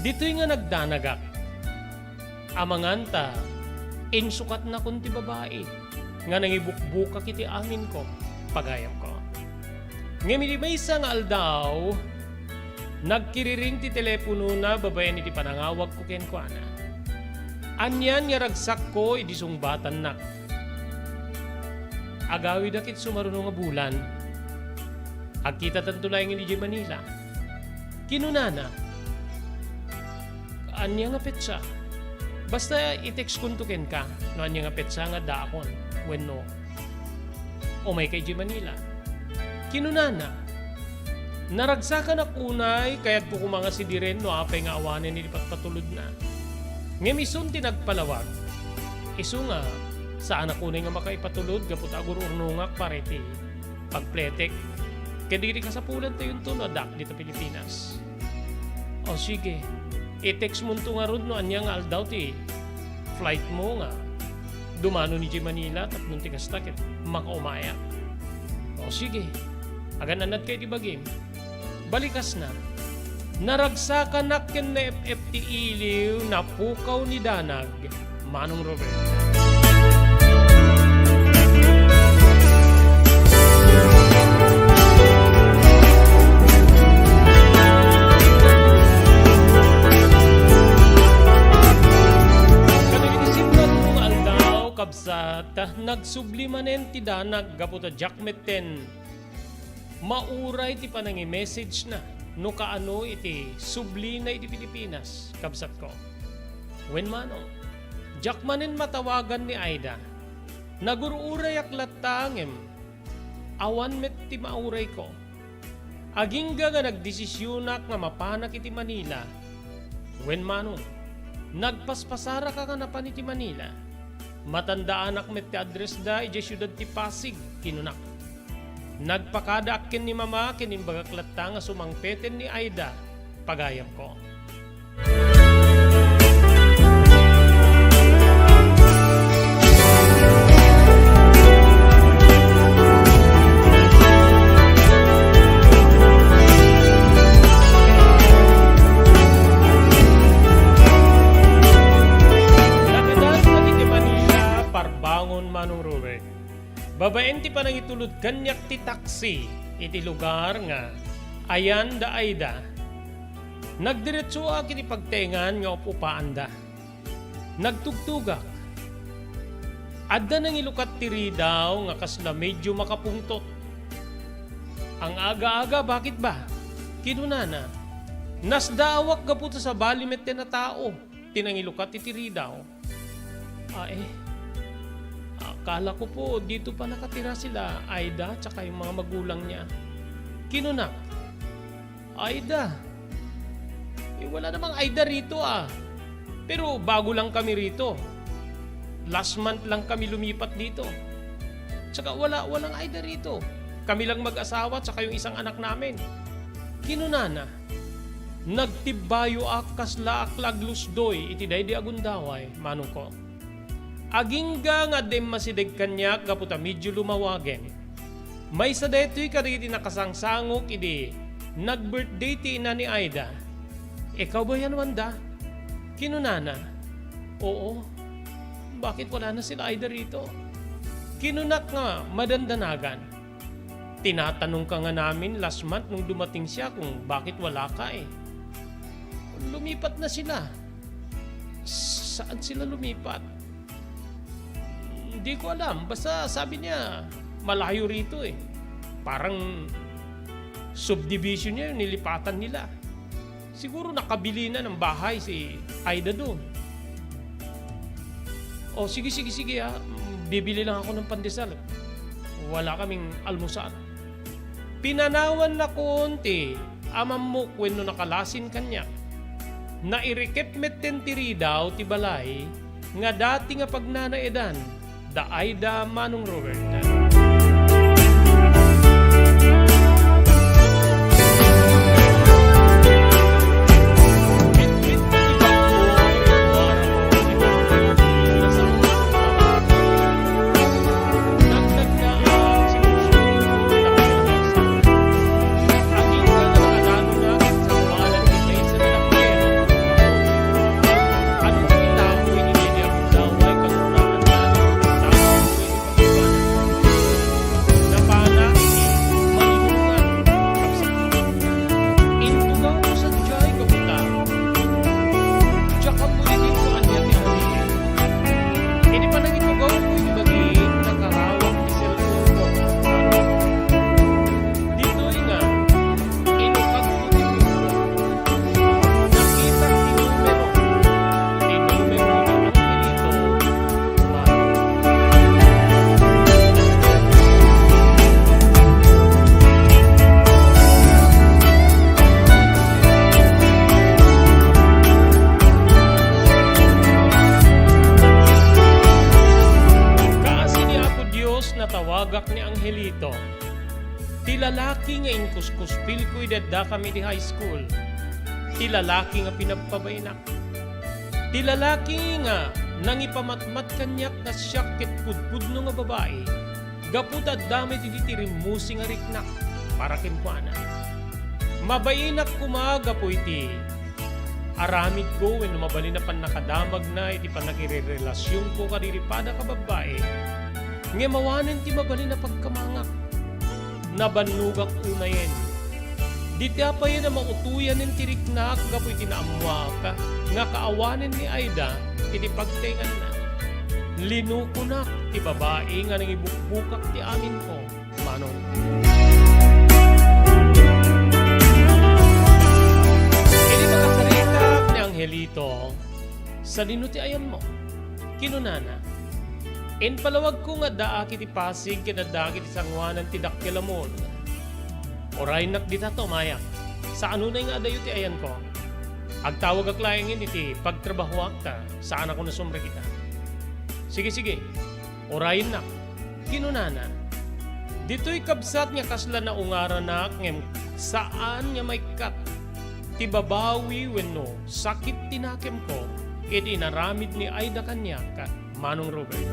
Ditoy nga nagdanagak. Amangan ta, insukatnakon ti babai nga nangibukbukak iti aminko, pagayamko. Ngem iti maysa nga aldaw, nagkiriring ti teleponona babaen iti panangawagko kenkuana. Anian nga ragsakko idi sungbatannak. Agawidak iti sumaruno nga bulan. Agkitatanto laeng idiay Manila. Kinunana, "Ania nga petsa? Basta i-textkonto kenka no ania nga petsa nga addaakon wenno umayka idiay Manila." Kinunana, "Naragsakanak unay, kayatko koma nga sidiren no apay nga awanen iti patpatulodna. Ngem isun ti nagpalawag. Isu nga, saanak unay nga makaipatulod gapu ta agur-urnongak para iti pagpletek ken dagiti kasapulantayo no addaak dita Pilipinas." "O, sige. I-textmonto ngarud no ania nga aldaw ti flightmo nga dumanon idiay Manila tapno ti kasta ket makaumayak." "O, sige. Agan-annadka iti bagim." Balikasna, naragsakanak ken naep-ep ti iliw, napukaw ni Danag, Manong Robert. Kadagiti singko nga aldaw, kabsat, nagsubli manen ti Danag gapu ta diak metten mauray ti panangi-message-na no kaano iti sublina iti Pilipinas, kabsatko. Wen manong, diak manen matawagan ni Aida. Nagur-urayak latta ngem awan met ti maurayko. Agingga nga nagdesisionak nga mapanak iti Manila, wen manong, nagpaspasaraka nga napan iti Manila. Matandaanak met ti addressda idiay siudad ti Pasig, kinunak. Nagpakadaak ken ni Mama ken imbagak latta nga sumangpeten ni Aida, pagayamko. Nakadas iti Manila, parbangon Manong Robert. Babaen ti panangitulod kaniak ti taksi iti lugar nga ayan da Aida, nagdiretsoak iti pagtengan nga up-upaanda. Nagtugtugak. Adda nangilukat ti ridaw nga kasla medio makapungtot. "Ang aga-aga, bakit ba?" kinunana. "Nasdaawak gapu ta sabali metten a tao ti nangilukat iti ridaw." "Ay, akala ko po dito pa nakatira sila Aida tsaka yung mga magulang niya." Kinunak, "Aida? Eh, wala namang Aida rito, ah. Pero bago lang kami rito. Last month lang kami lumipat dito. Tsaka wala, walang Aida rito. Kami lang mag-asawa tsaka yung isang anak namin." Kinunana, nagtibbayoak kasla ak la aglusdoy iti daydi a gundaway, manongko. Agingga nga adda immasideg kaniak gapu ta medio lumawagen. Maysa daytoy kadagiti nakasangsangok idi nag-birthday ti ina ni Aida. "Ikaw ba yan, Wanda?" kinunana. "Oo. Bakit wala na sila Aida rito?" kinunak nga madandanagan. "Tinatanong ka nga namin last month nung dumating siya kung bakit wala ka eh." "Lumipat na sila." "Saan sila lumipat?" "Hindi ko alam. Basta sabi niya, malayo rito eh. Parang subdivision niya yung nilipatan nila. Siguro nakabili na ng bahay si Aida doon." "O, sige, sige, sige, ha. Bibili lang ako ng pandesal. Wala kaming almusal." Pinanawannakon ti amammok wenno nakalasin kaniak. Nairikep metten ti ridaw ti balay, nga dati nga pagnanaedan da Aida, Manong Robert. Napana iti malinungan. Intugawko sadiay gapu ta diak ammo ti ania ti aramiden. Idi panangitugawko iti bagi, nakarawak ti cellphone-ko. Ditoy nga, inukatko ti Facebook. Nakitak ti numero. Ti numero ni Angelito. Kaasi ni Apo Dios, natawagak ni Angelito. Ti lalaki nga inkuskuspilko idi addakami iti high school. Ti lalaki nga pinabpabainak. Ti lalaki nga nangipamatmat kaniak nga siak ket pudpudno nga babai, gapu ta adda met idi ti rimmusi nga riknak para kenkuana. Mabainak koma gapu iti aramidko wenno mabalin a pannakadamagna iti pannakirerelasionko kadagiti pada nga babbai, ngem awanen ti mabalin a pagkamangak. Nabannogak unayen. Dita payen a mautoyanen ti riknak gapu iti naammoak nga kaawanen ni Aida iti pagtaenganna. Linukonak ti babai nga nangibukbukak ti aminko, Manong. Idi makasaritak ni Angelito, "Sadino ti ayanmo?" kinunana. Impalawagko nga addaak iti Pasig ken addaak iti sangoanan ti dakkel a mall. Uraynak dita ta umayak. Saan unay nga adayo ti ayanko. Agtawagak laengen iti pagtrabahoak ta saanak a nasumrekita. Sige, sige. Uraynak, kinunana. Ditoy kabsat nga kasla naungaranak ngem saan nga maikkat ti babawi wenno sakit ti nakemko iti inaramid ni Aida kaniak. Manong Robert.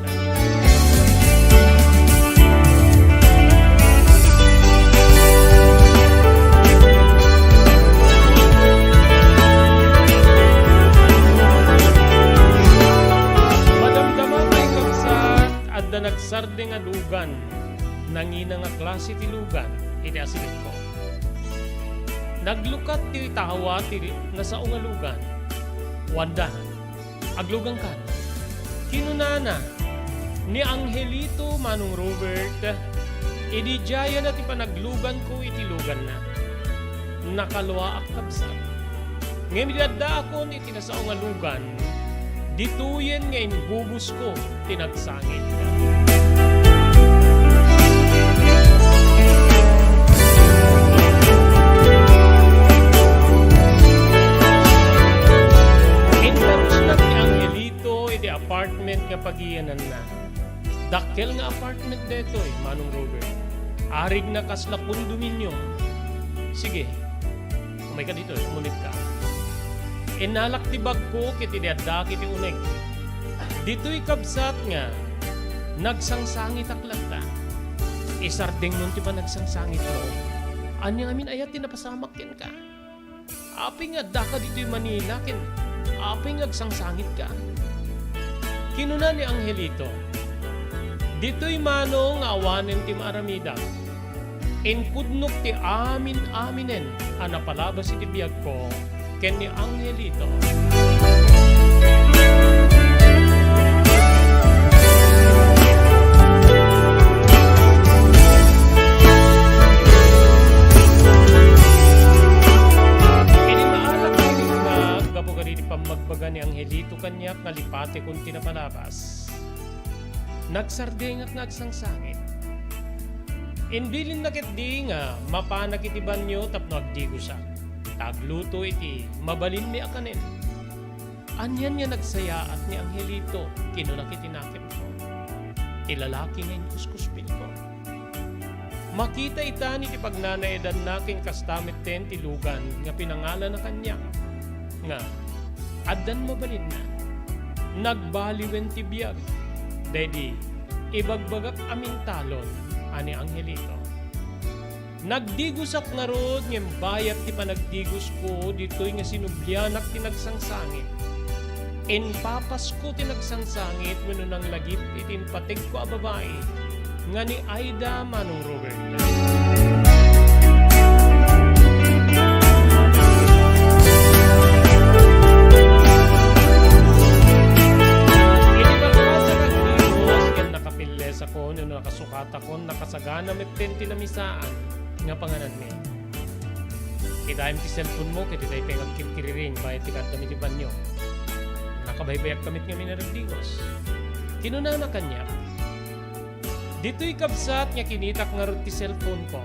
Madamdama pay, kabsat, adda nagsardeng a lugan. Nangina nga klase ti lugan iti asilekko. Naglukat ti tawa ti nasao nga lugan. Wanda. Aglugankan. Kinunana ni Angelito, Manong Robert, idi diayen ti panagluganko iti luganna. Nakaluaak, kabsat. Ngem idi addaakon iti nasao nga lugan, ditoyen nga imbubusko ti nagsangit. Indarusnak ni Angelito iti apartment nga pagiyananna. Dakkel nga apartment daytoy, Manong Robert. Arigna kasla condominium. Sige, umayka ditoy, umulitka. Innalak ti bagko ket idi addaak iti uneg. Ditoy, kabsat, nga nagsangsangitak latta. Isardengmon ti panagsangsangitmo. Ania ngamin aya ti napasamak kenka? Apay nga addaka ditoy Manila ken apay nga agsangsangitka? Kinuna ni Angelito, "Ditoy, Manong, nga awanen ti maaramidak, inpudnok ti amin-aminen a napalabas iti biagko ken ni Angelito." Idi maalak ti riknak gapu kadagiti pammagbaga ni Angelito kaniak nga lipatekon ti napalabas, nagsardengak nga agsangsangit. Imbilinna ketdi nga mapanak iti banio tapno agdigosak, ta agluto iti mabalinmi a kanen. "Anian nga nagsayaat ni Angelito?" kinuna ket ti nakemko, ti lalaki nga inkuskuspilko. Makita itan iti pagnanaedanna ken kasta metten ti lugan nga pinangalana kaniak, nga addan mabalinna. Nagbaliwen ti biag, daydi ibagbagak a mintalon a ni Angelito. Nagdigosak ngarud, ngem bayat ti panagdigosko, ditoy nga sinublianak ti nagsangsangit. Impapasko ti nagsangsangit wenno nanglagip iti impategko a babai nga ni Aida, Manong Robert. Iti pagpasakak, Dios, ken nakapilles ako no nakasukatakon, nakasagana metten ti lamisaan nga pangananmi. Kitaem ti cellphone mo, ket itay pay nga agkirkiriring bayat ti kaaddam iti banio. Nakabaybayak ka met ngamin a nagdigos. Kinunana kaniak, "Ditoy kabsat nga kinitak ngarud ti cellphone ko,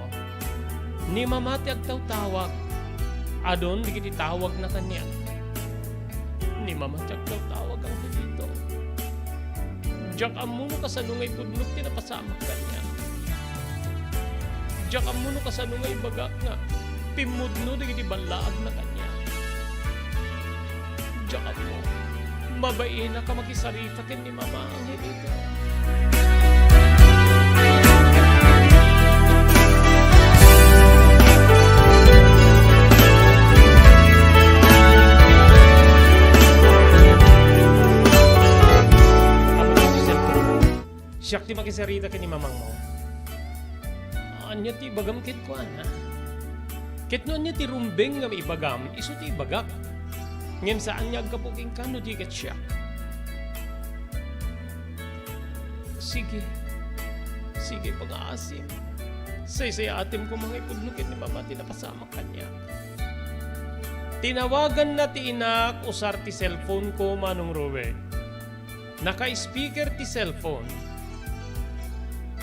ni Mama ti agtawtawag. Adun dagiti tawagna kaniak." Ni Mama ti agtawtawag, Angelito. Diak ammo no kasano nga ipudnok ti napasamak kaniak. Diak ammo no kasano nga ibagak nga pimmudno dagiti ballaagna kaniak. Diak ammo. Mabainak a makisarita ken ni Mama, Angelito. Siak ti makisarita ken ni mamangmo. Ania ti ibagam kenkuana? Ket no ania ti rumbeng nga maibagam, isu ti ibagak. Ngem saan nga aggapu kenka no di ket siak. Sige. Sige, pangaasim. Saysayaatem koma nga ipudno ken ni Mama ti napasamak kaniak. Tinawaganna ti inak usar ti cellphone ko, Manong Robert. Naka-speaker ti cellphone.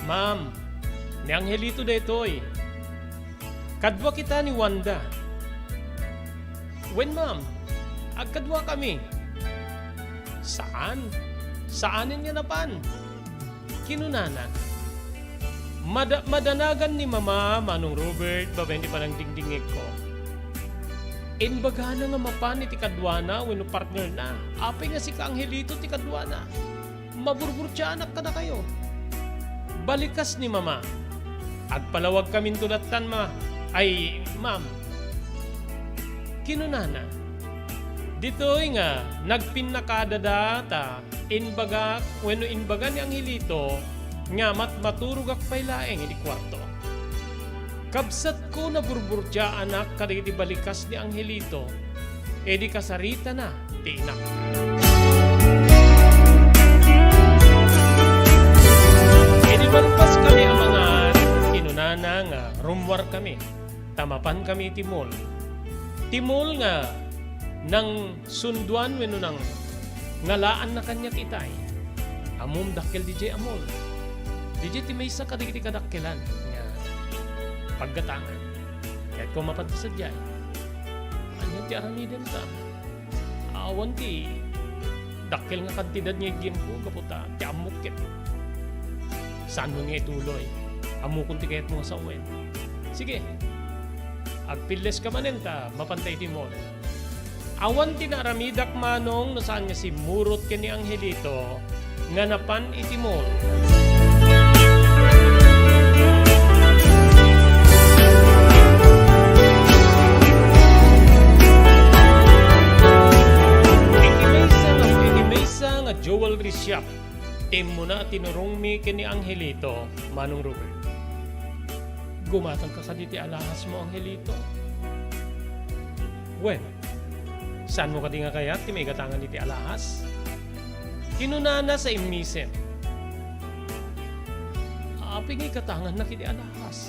"Ma'am, ni Angelito daytoy. Kadua kita ni Wanda." "Wen, ma'am, agkaduakami." "Saan? Saanen nga napan?" kinunana. Mada-, madanagan ni Mama, Manong Robert, babaen ti panangdingdingngegko. Imbagana nga mapan iti kaduana wenno partnerna. Apay nga sika, Angelito, ti kaduana? Maburburtiaanak kadakayo. Balikas ni Mama. Agpalawagkaminto lattan, ma-, ay, ma'am. Kinunana. Ditoy nga nagpinnakadada ta imbagak wenno imbaga ni Angelito nga matmaturogak pay laeng iti kuarto. Kabsatko, naburburtiaanak kadagiti balikas ni Angelito idi kasaritana ti inak. Idi malpaskami a mangan, kinunana nga rummuarkami ta mapankami iti mall. Ti mall nga nangsunduan wenno nangngalaanna kaniak itay. Ammom, dakkel didiay a mall. Didiay ti maysa kadagiti kadakkelan nga paggatangan. Kayatko a mapan ti sadiay. Ania ti aramidenta? Awan ti dakkel nga kantidad nga iggemko gapu ta ti ammok ket saan nga ituloy. Ammokon ti kayatmo nga sawen. Sige, agpilleska manen ta mapanta iti mall. Awan ti naaramidak, Manong, no saan nga simmurot ken ni Angelito nga napan iti mall. Iti maysa nga, iti maysa nga jewelry shop, ti immuna a tinurongmi ken ni Angelito, Manong Robert. Gumatangka kadi ti alahasmo, Angelito? Wen, saanmo kadi nga kayat ti maigatangan iti alahas? Kinunana sa immisem. Apay nga igatangannak iti alahas?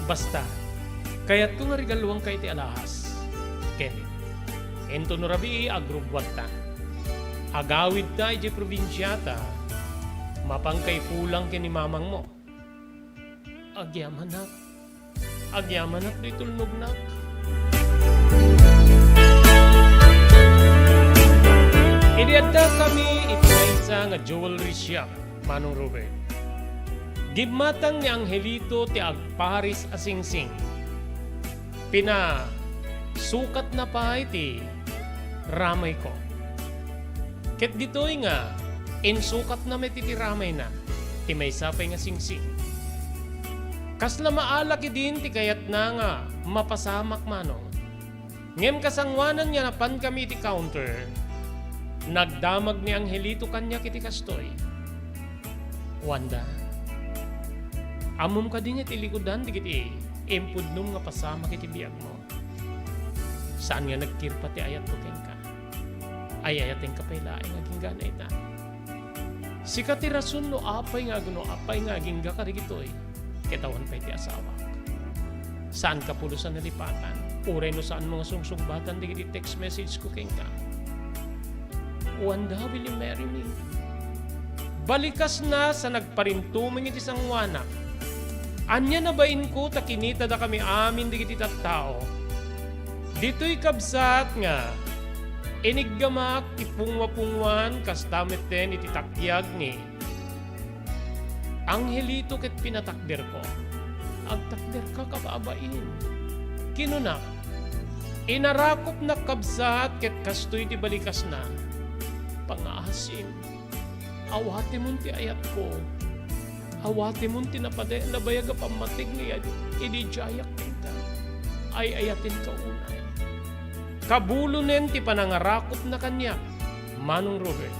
Basta, kayatko nga regaluanka iti alahas. Ken, inton no rabii, agrubbuatta. Agawidta idiay probinsia ta mapanka ipulang ken ni mamangmo. Agyamanak. Agyamanak ditoy tulnognak. Idi addakami iti maysa nga jewelry shop, Manong Robert, gimmatang ni Angelito ti agparis a singsing. Pinasukatna pay ti ramayko. Ket ditoy nga, insukatna met iti ramayna ti maysa pay nga singsing. Kasla maala ketdin ti kayatna nga mapasamak, Manong. Ngem kasangoanan nga napankami iti counter, nagdamag ni Angelito kaniak iti kastoy, "Wanda, ammom kadi nga ti likudan dagiti impudnom nga pasamak iti biagmo? Saan nga nagkirpa ti ayatko kenka. Ay-ayatenka pay laeng agingga ita. Sika ti rason no apay nga, no apay nga agingga kadagitoy, ket awan pay ti asawak. Saanka pulos a nalipatan, uray no saanmo nga sungsungbatan dagiti text message ko kenka. Wanda, will you marry me?" Balikasna sa nagparintumeng iti sangoanak. Ania nabainko ta kinitada kami amin dagiti tattao. Ditoy kabsat nga iniggamak ti pungwa-pungwan, kasta metten iti takiag ni Angelito ket pinatakderko. "Agtakderka, kababain," kinuna. Inarakopnak kabsat ket kastoy ti balikasna, "Pangaasim, awatemon ti ayatko. Awatemon ti napade-, nabayag a pammateg nga idi diayak kenka. Ay-ayatenka unay." Kabulonen ti panangarakopna kaniak, Manong Robert.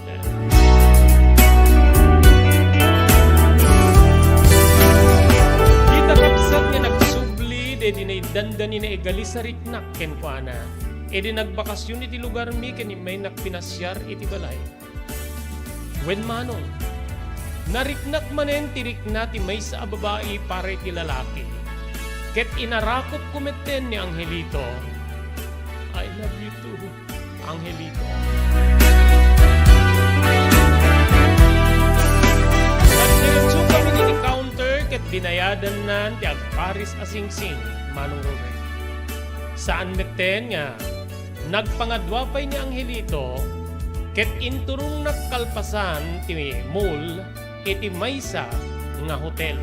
Dita kabsat nga nagsubli daydi naiddandanina igalis a riknak kenkuana idi nagbakasyon iti lugarmi ken immaynak pinasiar iti balay. Wen, Manong, nariknak manen ti rikna ti maysa a babai para iti lalaki. Ket inarakopko metten ni Angelito. "I love you too, Angelito." Nagdiretsokami iti counter ket binayadannan ti agparis a singsing, Manong Robert. Saan metten nga nagpangadua pay ni Angelito ket inturongnak kalpasan ti mall iti maysa nga hotel.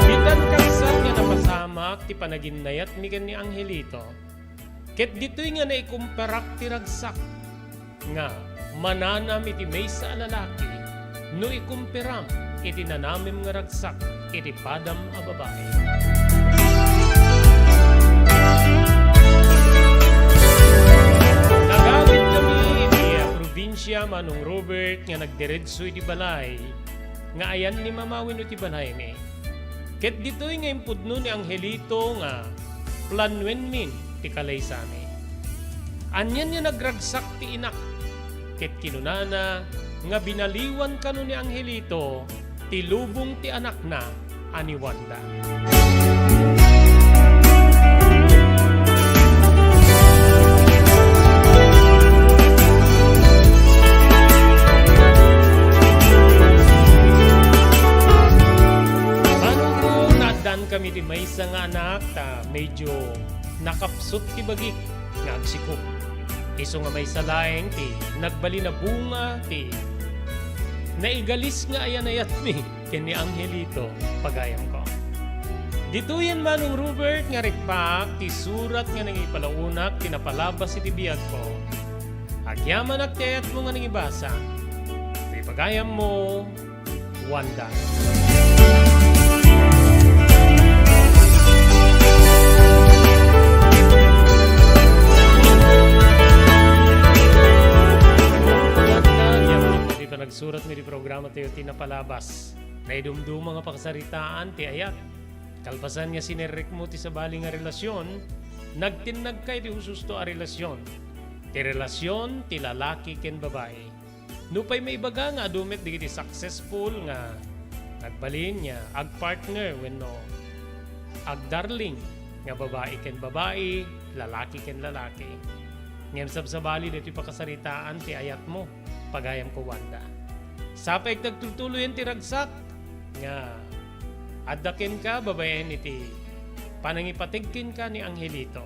Bitan kabsat nga napasamak ti panaginnayatmi ken ni Angelito, ket ditoy nga naikumparak ti ragsak nga mananam iti maysa a lalaki no ikumperam iti nanamem nga ragsak iti padam a babai. Nagawidkami iti, ah, probinsia, Manong Robert, nga nagdiretso iti balay nga ayan ni Mama wenno ti balaymi. Ket ditoy nga impudno ni Angelito nga planuenmin ti kalaysami. Anian nga nagragsak ti inak, ket kinunana nga binaliwan kano ni Angelito ti lubong ti anakna a ni Wanda. Manong, naaddankami ti maysa nga anak, ta medyo nakapsut ti bagik nga agsikup. Isu nga maysa laeng ti nagbalin a bunga ti naigalis nga ayan-ayatmi ken ni Angelito, pagayamko. Ditoyen, Manong Robert, nga rikpak ti surat nga nangipalaonak ti napalabas iti biagko. Agyamanak ti ayatmo nga nangibasa. Ti pagayammo, Wanda. Wanda, agyamanak ti panagsuratmo iti programa tayo ti napalabas. Naidumduma nga pakasaritaan ti ayat. Kalpasan nga sinerrekmo ti sabali nga relasyon, nagtinnagka iti husto a relasyon. Ti relasyon ti lalaki ken babai. Nupay maibaga nga adu met dagiti successful nga nagbalin nga agpartner wenno agdarling nga babai ken babai, lalaki ken lalaki. Ngem sabsabali daytoy pakasaritaan ti ayatmo, pagayamko, Wanda. Sapay ket agtultuloyen ti ragsak nga adda kenka babaen iti Panangipateg kenka ni Angelito.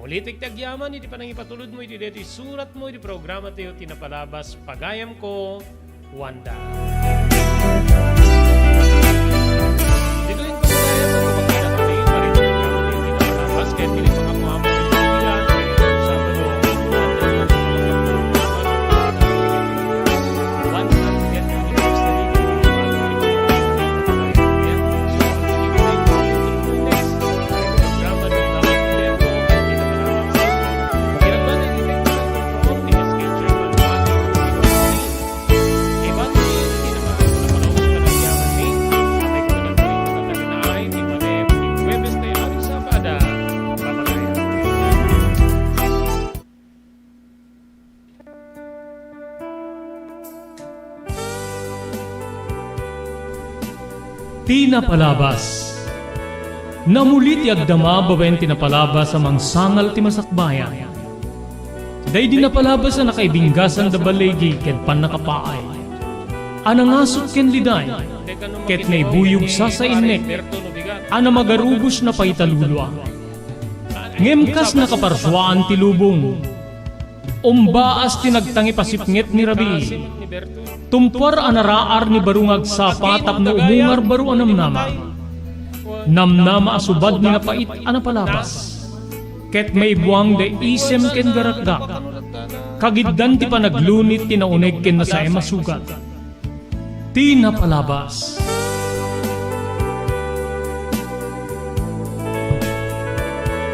Ulitek ti agyaman iti panangipatulodmo iti daytoy suratmo iti programatayo ti Napalabas, pagayamko, Wanda. Ditoy pagayam, pagayam, pagayam, pagayam, pagayam, pagayam, pagayam, pagayam, pagayam, pagayam, pagayam, pagayam, pagayam, Ti Napalabas. Namuli ti agdama babaen ti napalabas a mangsangal ti masakbayan. Daydi napalabas a nakaibinggasan da baligi ken pannakapaay, a nangasut ken liday, ket naibuyog sasainnek a namagarubos na paitalulua. Ngem kas nakaparsuaan ti lubong, umbaas ti nagtangipasipnget ni Rabi. Tumpuar a naraar ni baro nga agsapa tapno umungar baro a namnama. Namnama a subad ni napait a napalabas. Ket maibuang da isem ken garakgak. Kagiddan ti panaglunit ti nauneg ken nasaem a sugat. Ti Napalabas.